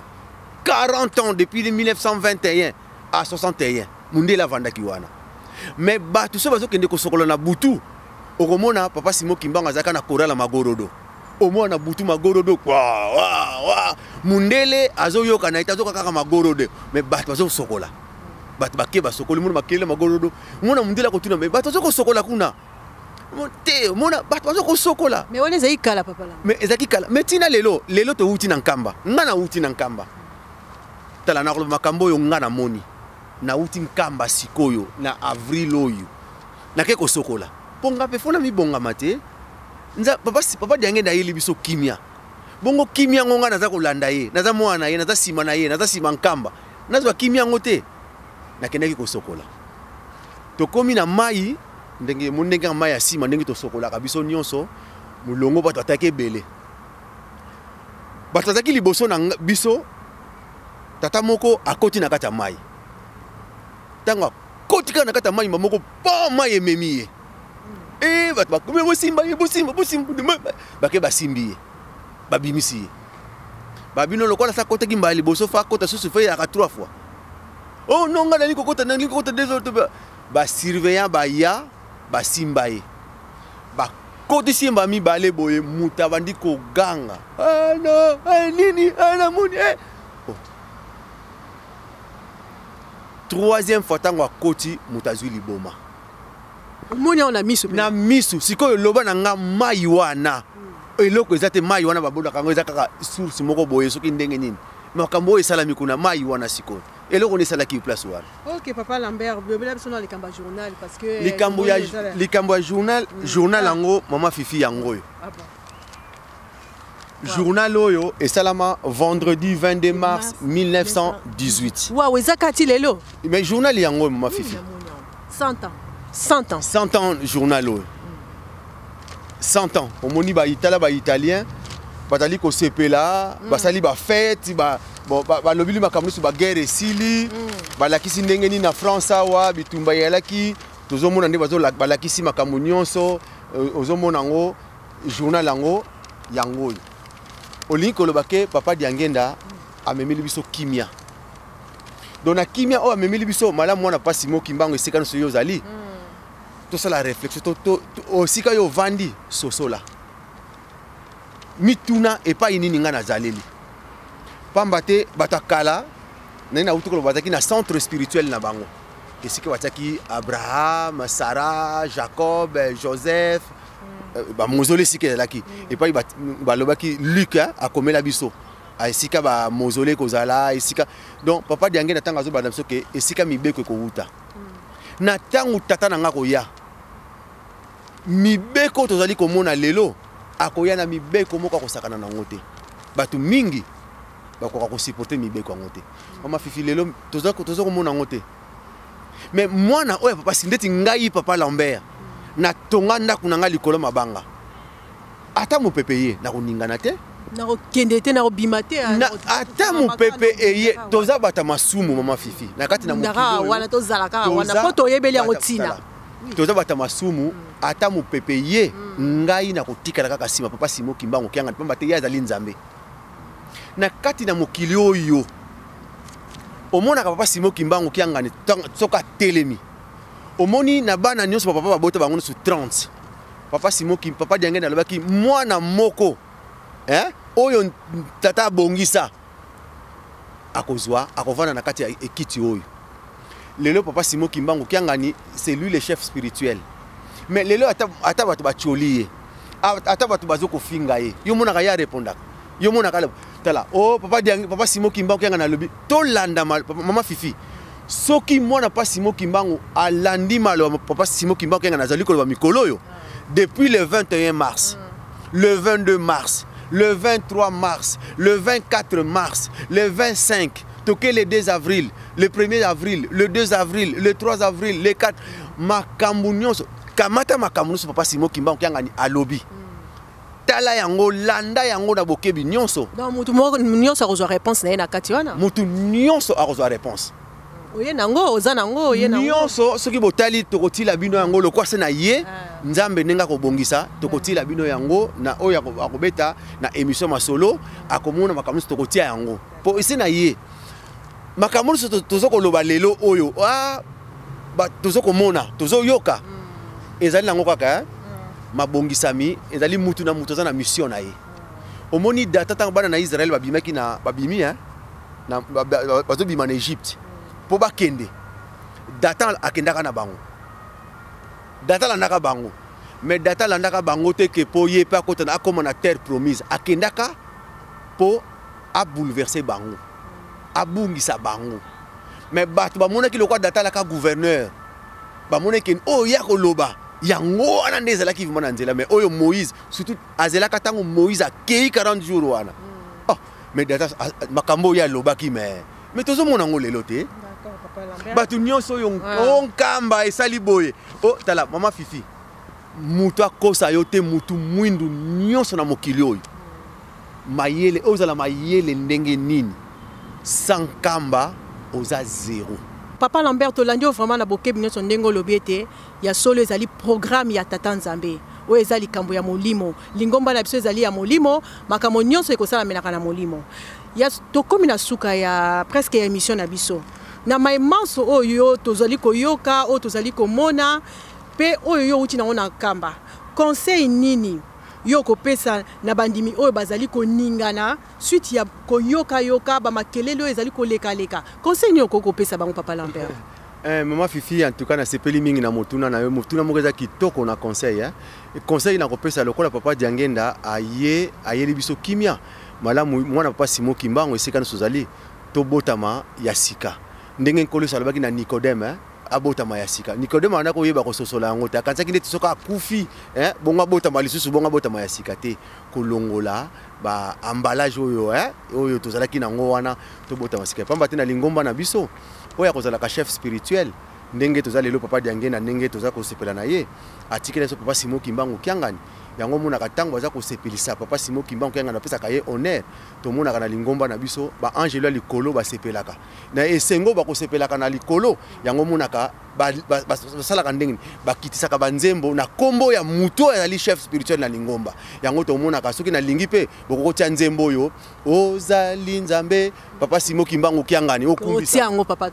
40 ans depuis 1921 à 61 mundele avandaki wana. Mais bato soki bazokende kosokola na butu, okomona Papa Simon Kimbangu azalaka na chorale ya magorodo. Omona na butu magorodo kwa wa wa, mundele azoyoka na ye te, azoyoka kaka magorodo, mais bato bazosokola. Bato bake basokoli, mona makelele magorodo, mona mundele akotuna, mais bato bazokosokola kuna te, mona bato bazokosokola. Mais wana ezalaki kala, papa la. Mais ezalaki kala, mais tina lelo, lelo towuti na Nkamba. Nga nawuti na Nkamba. Tala, nakoloba makambo oyo nga namoni. Nawuti Nkamba sikoyo na avril oyo, nake kosokola mpo nga mpe fona mibongama te. Nza papa, papa Diangenda ayeli biso kimia. Bongo kimia yango nga naza kolanda ye, naza mwana na ye, naza nsima na ye, naza nsima Nkamba, nazwa kimia yango te. Nakendaki kosokola, tokomi na mai, ndenge ndenge ya mai ya nsima, ndenge tosokolaka biso nyonso molongo, bato ataki ebele, bato azalaki liboso na biso. Tata moko akoti na kati ya mai. Ntango akoti kaka na kati ya mai, moko po mai ememi ye. E bato bakomi bosimba ye, bosimba, bosimba, bake basimbi ye, babimisi ye. Babino lokola sa akotaki mbala liboso, fa akota susu, fa eyaka 3 fois. Oh non, nga nalingi kokota, nalingi kokota deux autres. Basurveillant baya, basimba ye, bakotisi ye mbala mibale boye, moto abandi koganga, ah non, ah, nini, ah, namoni, eh. Oh. Troisième fois ntango akoti, moto azwi liboma. Omoni yango na miso? Na miso. Sikoyo loba na nga, mai wana eloko eza te. Mai wana babodaka yango, eza kaka source moko boye, soki ndenge nini makambo oyo esalami kuna. Mai wana sikoyo eloko nde esalaki place wana. Ok, papa Lambert, lobela biso na likambo ya journal, parce que likambo ya, likambo ya journal, journal yango, mama Fifi, yango oyo. Ah bon. Journal oyo esalama vendredi 22 mars 1918. Waw, eza kati lelo. Mais journal yango oyo, mama Fifi. 100 ans, 100 ans. 100 ans journal oyo, 100 ans. Omoni baitala, baitalien bazali kosepela, basali bafete ba, bon, balobili makambo nyonso, baguerre esili, balakisi ndenge nini na France awa bitumba eyalaki. Tozomona nde balakisi makambo nyonso. Ozomona yango, journal yango, yango oyo. Olingi koloba ke papa Diangenda amemeli biso kimia. Donc na kimia oyo amemeli biso, malamu mwana pasi Simon Kimbangu, esika nyonso yo ozali, tosala réflexion. Osika yo ovandi, sosola, mituna epai nini ngai nazaleli. Pamba te bato ya kala, ndenge nauti koloba, bazalaki na centre spirituel na bango, esika batiaki Abraham, Sarah, Jacob, Joseph, bamozole, esika ezalaki epai balobaki Luc akomela biso esika bamozole ekozala esika. Donc papa Diange na ntango azobanda biso ke esika mibeko ekowuta na ntango tata na nga koya, mibeko tozali komona lelo, akoya na mibeko moko akosakana nango te. Bato mingi bakoka kosupporter mibeko yango te. Mama Fifi, lelo toza komona yango te. Mais mwana oyo ya papa si, ndeti ngai papa Lambert, natonga ndako na ngai likolo mabanga, ata mopepe ye nakoningana te. Nakokende te, nakobima te. Ata mopepe eye, toza bato ya masumu, mama Fifi, na kati na mokili wana tozala kaka wana mpo toyebeli yango ntina. Toza bato ya masumu. Ata mopepe ye, ngai nakotikala kaka nsima Papa Simo Kimbangu Kiangani, pamba te ye azali Nzambe na kati na mokili oyo. Omonaka Papa Simo Kimbangu Kiangani, soki atelemi, omoni na bana nyonso bapapa babota bango nyonso 30, Papa Simo, Papa Diangene alobaki mwana moko, eh? Oyo tata abongisa akozwa, akovanda na kati ya ekiti oyo. Lelo Papa Simo Kimbangu Kiangani, c'est lui le chef spirituel. Mais lelo ata bato batioli ye, ata bato bazo kofinga ye, yo monaka ye arépondaka? Yo monaka? Tala o oh, papa, Papa Simo Kimbangu Kiangani alobi tolanda mama Fifi. Soki mwana Papa Simo Kimbangu alandi maloba Papa Simo Kimbangu Kiangani azali koloba mikolo oyo, depuis le 21 mars, le 22 mars, le 23 mars, le 24 mars, le 25, toke le 2 avril, le 1er avril, le 2 avril, le 3 avril, le 4, makambo nyonso, kamata makambo nyonso Papa Simo Kimbangu Kiangani alobi, tala yango, landa yango na bokebi nyonso. Donc mutu moko nyonso akozwa réponse na ye na kati wana. Mutu nyonso akozwa réponse. Oye nango, oza nango, oye nango. Nyonso, soki botali, tokotila bino yango lokwa se na ye. Nzambe ndenge akobongisa, tokotila bino yango na oyo akobeta na émission Masolo, akomona makambo nyonso. Tokotia yango mpo ese na ye. Makambo nyonso toza koloba lelo oyo, ah, toza komona, tozoyoka, ezali nango kaka mabongisami. Ezali mutu na mutu aza na mission na ye. Omoni data, ntango bana na Israele babimaki na babimi, hein, na bazobima na Egypte mpo bakende, Datan akendaka na bango, Datan alandaka bango. Mais Datan alandaka bango te ke mpo ye mpe akota, akóma na terre promise. Akendaka mpo abouleverse bango, abungisa bango. Mais bato bamonaki lokola Datan alaka gouverneur, bamonaki oyo ya koloba yango wana nde ezalaki vraiment na nzela. Mais oyo Moïse surtout azelaka, ntango Moïse akei 40 jours wana, oh, mais Datan, makambo oyo alobaki, mais tozomona yango lelo te. Bato nyonso oyo o Nkamba esali boye o, tala mama Fifi, moto akosa yo te. Mutu mwindu nyonso na mokili oyo, mayele oyo ozala mayele ndenge nini, sans Nkamba oza zéro. Papa Lambert, tolandi yo vraiment na bokebi nyonso. Ndenge olobi ete ya solo ezali programme ya Tata Nzambe, oyo eza likambo ya molimo. Lingomba na biso ezali ya molimo, makambo nyonso ekosalamelaka na molimo. Ya tokómi na suka ya presque ya émission na biso. Na maemanso oyo tozali koyoka, oyo tozali komona, mpe oyo yo outi nango na Nkamba, conseil nini yo okopesa na bandimi oyo bazali koningana suite ya koyokayoka bamakelele oyo ezali kolekaleka? Conseil nini okoki kopesa bango, Papa Lambert? Mama Fifi, en tout cas nasepeli mingi na motuna na yo. Motuna moko eza kitoko na conseil, eh? Conseil nakopesa, lokola Papa Diangenda aye, ayeli biso kimia malamu. Mwana Papa Simo Kimbangu, esika nyonso ozali, tobotama ya sika ndenge Nkolo Yesu alobaki na Nicodème, eh? Abotama ya sika. Nicodème abandaki koyeba kososola yango te, akanisaki ndeti soki akufi, eh? Bongo abotama lisusu, bongo abotama ya sika te, kolongola baemballage oyo, eh? Oyo tozalaki nango wana, tobotama sika. Pamba te na lingomba na biso, oyo akozalaka chef spirituel, ndenge toza lelo Papa Diangenda, ndenge toza kosepela na ye, atikeli biso Papa Simo Kimbangu Kiangani. Yango omonaka ntango baza kosepelisa Papa Simo Kimbangu Kiangani, bapesaka ye honneur. Tomonaka na lingomba na biso baangelo ya likolo basepelaka na esengo, bakosepelaka na likolo. Yango omonaka basalaka ndenge bakitisaka banzembo na nkombo ya motu oyo azali chef spirituel na lingomba. Yango tomonaka, soki nalingi mpe bokokotia nzembo oyo "Ozali Nzambe", Papa Simo Kimbangu Kiangani okumbisa yango, papa.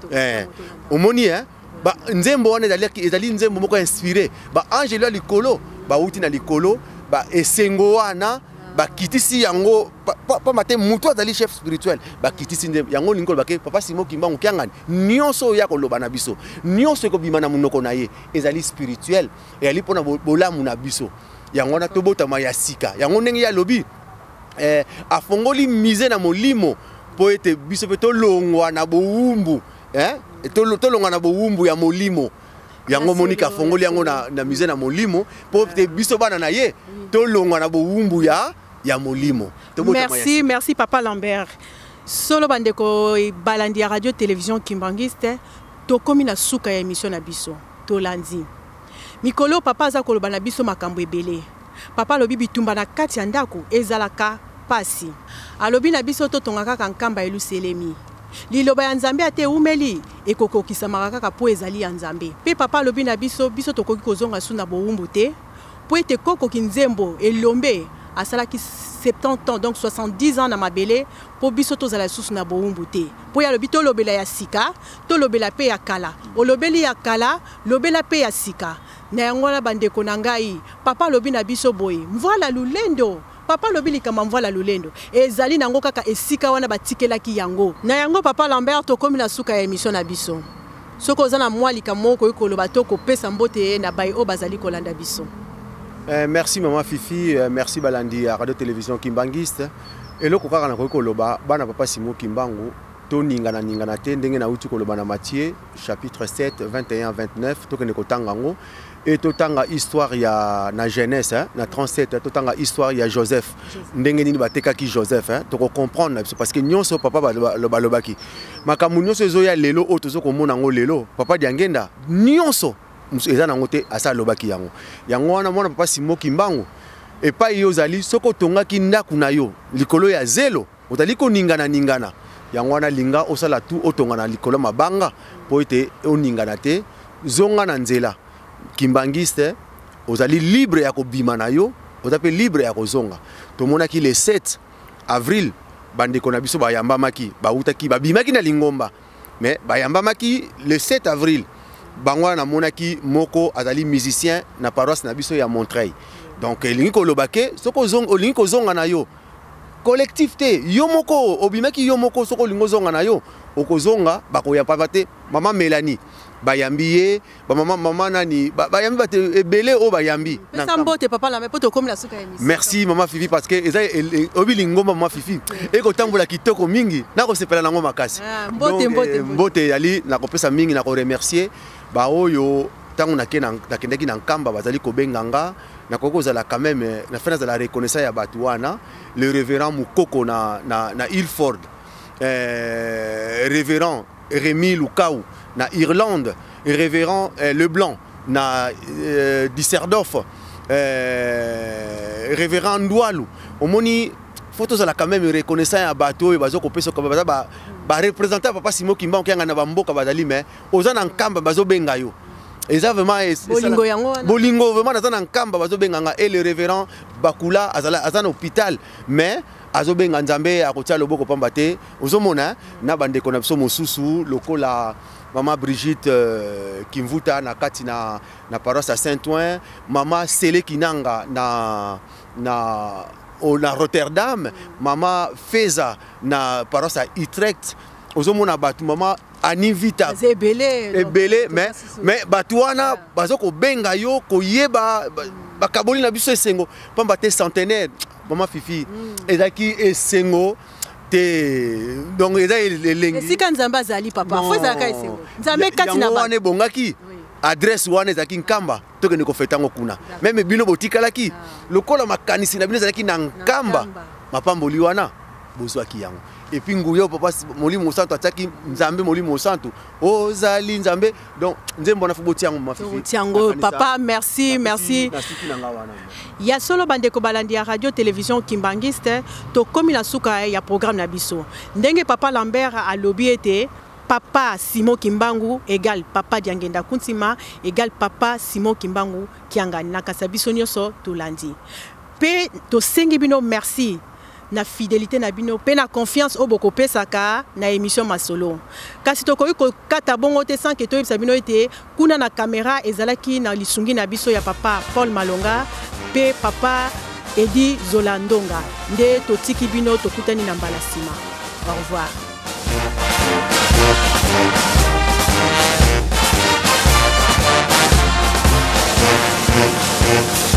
Omoni, eh? Ba nzembo wana ezali nzembo moko inspiré. Baangelo ya likolo bauti na likolo, ba esengo wana bakitisi yango, pamba te motu azali chef spirituel, bakitisi nzembo yango. Olingi koloba ke Papa Simo Kimbangu Kiangani, nyonso oyo ya koloba na biso, nyonso ekobima na monoko na ye, ezali spirituel, ezali mpona bolamu na biso. Yango wana tobotama ya sika. Yango ndenge ye alobi, afongoli mise na molimo mpo ete biso mpe tolongwa na bowumbu, tolongwa na bowumbu ya molimo. Yango monika afongoli yango na musée na molimo mpo te biso bana na ye tolongwa na bowumbu ya molimo. Merci, merci Papa Lambert. Solo bandeko balandi ya Radio Télévision Kimbanguiste, tokomi na suka ya émission na biso. Tolandi mikolo papa aza koloba na biso makambo ebele. Papa alobi bitumba na kati ya ndako ezalaka pasi. Alobi na biso totonga kaka Nkamba Eluselemi. Liloba ya Nzambe ata ewumeli, ekokokisamaka kaka mpo ezali ya Nzambe. Mpe papa alobi na biso, biso tokoki kozonga lisusu na bowumbu te, mpo ete koko Kinzembo, elombe, asalaki 70 ans, donc 70 ans na mabele, mpo biso tozala lisusu na bowumbu te. Mpo ye alobi tolobela ya sika, tolobela mpe ya kala. Olobeli ya kala, lobela mpe ya sika. Na yango wana bandeko na ngai, papa alobi na biso boye, mvuala lulendo! Papa alobi likambo ya mvuala lulendo ezali nango kaka esika wana batikelaki yango. Na yango papa Lambert tokomi na suka ya emission na biso. Soki oza na mwa likambo moko okoki koloba to kopesa mbote na baye oyo bazali kolanda biso. Eh, merci maman Fifi, eh, merci balandi ya radio télévision Kimbanguiste. Eloko kaka nakoki koloba bana papa Simon Kimbangu toningana ningana te ndenge nauti koloba na Matthieu chapitre 7 21 29 tokende kotanga yango et totanga histoire ya na jeunesse hein, na 37 totanga histoire ya Joseph ndenge nini batekaki Joseph hein, toko comprendre na biso parce que nyonso papa balobaki makambo nyonso ezoya lelo oyo tozo komona yango lelo papa Diangenda nyonso eza nango te asa alobaki yango yango wana mwana papa Simon Kimbangu epai yo ozali soki otongaki ndako na yo likolo ya zelo ozali koningana ningana yango wana linga osala tu otonga na likolo mabanga mpo ete oningana te zonga na nzela kimbangiste ozali libre ya kobima na yo oza mpe libre ya kozonga tomonaki le 7 avril bandeko na biso bayambamaki bautaki babimaki na lingomba mais bayambamaki le 7 avril bango wana namonaki moko azali musicien na paroisse na biso ya Montreuil donc elingi koloba ke soki olingi kozonga na yo collectif te yo moko obimaki yo moko soki olingi ozonga na yo okozonga bakoya pamba te mama Melanie bayambi ye bamama mama nani bayambi bato ebele oyo bayambi pesa mbote papa na mpo tokomi na suka ya émission merci mama Fifi parce que eza oyebi lingomba mama Fifi ekotambola kitoko mingi nakosepela nango makasi ah, mbote mbote eh, mbote ezali nakopesa mingi nakoremercier baoyo ntango nakendaki na nkamba bazali kobenga nga nakoki kozala quand même eh, na fin nazala reconnaissant ya bato wana le révérend Mukoko na, na, na Ilford eh, révérend Rémi Lukau na Irlande révérend eh, Leblanc na eh, Düsseldorf eh, révérend Ndwalu omoni faut tozala quand même reconnaissant ya bato oyo bazo kopesa baza ba, ba représentant ya papa Simon Kimbangu kianga na bamboka bazali mais oza na nkamba bazobenga yo eza vraiment bolingo yango wana bolingo vraiment naza na nkamba bazobenga nga et le révérend Bakula azala aza na hôpital mais azobenga nzambe akotia loboko pamba te ozomona na bandeko na biso mosusu lokola mama Brigitte euh, Kimvuta na kati na, na paroisse ya Saint-Ouen mama Sele Kinanga na, na, na Rotterdam mama Feza na paroisse ya Utrecht ozomona bato mama Annie Vita ebele ebele mais mais bato wana baza kobenga yo koyeba bakaboli na biso esengo pamba te centenaire mama Fifi mm. ezalaki esengo te donc eza elengi esika nzambe azali papa fo ezalaka esengo nzambe kati na wana ebongaki adresse wana ezalaki nkamba tokende kofeta yango kuna meme bino botikalaki ah. lokola makanisi na bino ezalaki na nkamba mapamboli wana bozwaki yango epuis nguya papa molimo mosantu atiaki nzambe molimo mosantu ozali nzambe donc nzembo wana fo botia yango mafifi yango papa merci merci ya solo bandeko balandi ya radio télévision kimbangiste tokomi na suka ya programme na biso ndenge papa Lambert alobi ete papa Simon Kimbangu égal papa Diangenda Kuntima égal papa Simon Kimbangu Kiangani nakasa biso nyonso tolandi pe tosengi bino merci na fidelite na bino pe na confiance oyo bokopesaka na emission masolo kasi tokoki kokata bongo te sans que toyebisa bino ete kuna na kamera ezalaki na lisungi na biso ya papa Paul Malonga pe papa Edi Zola Ndonga nde totiki bino tokutani na mbala nsima au revoir. Thank you.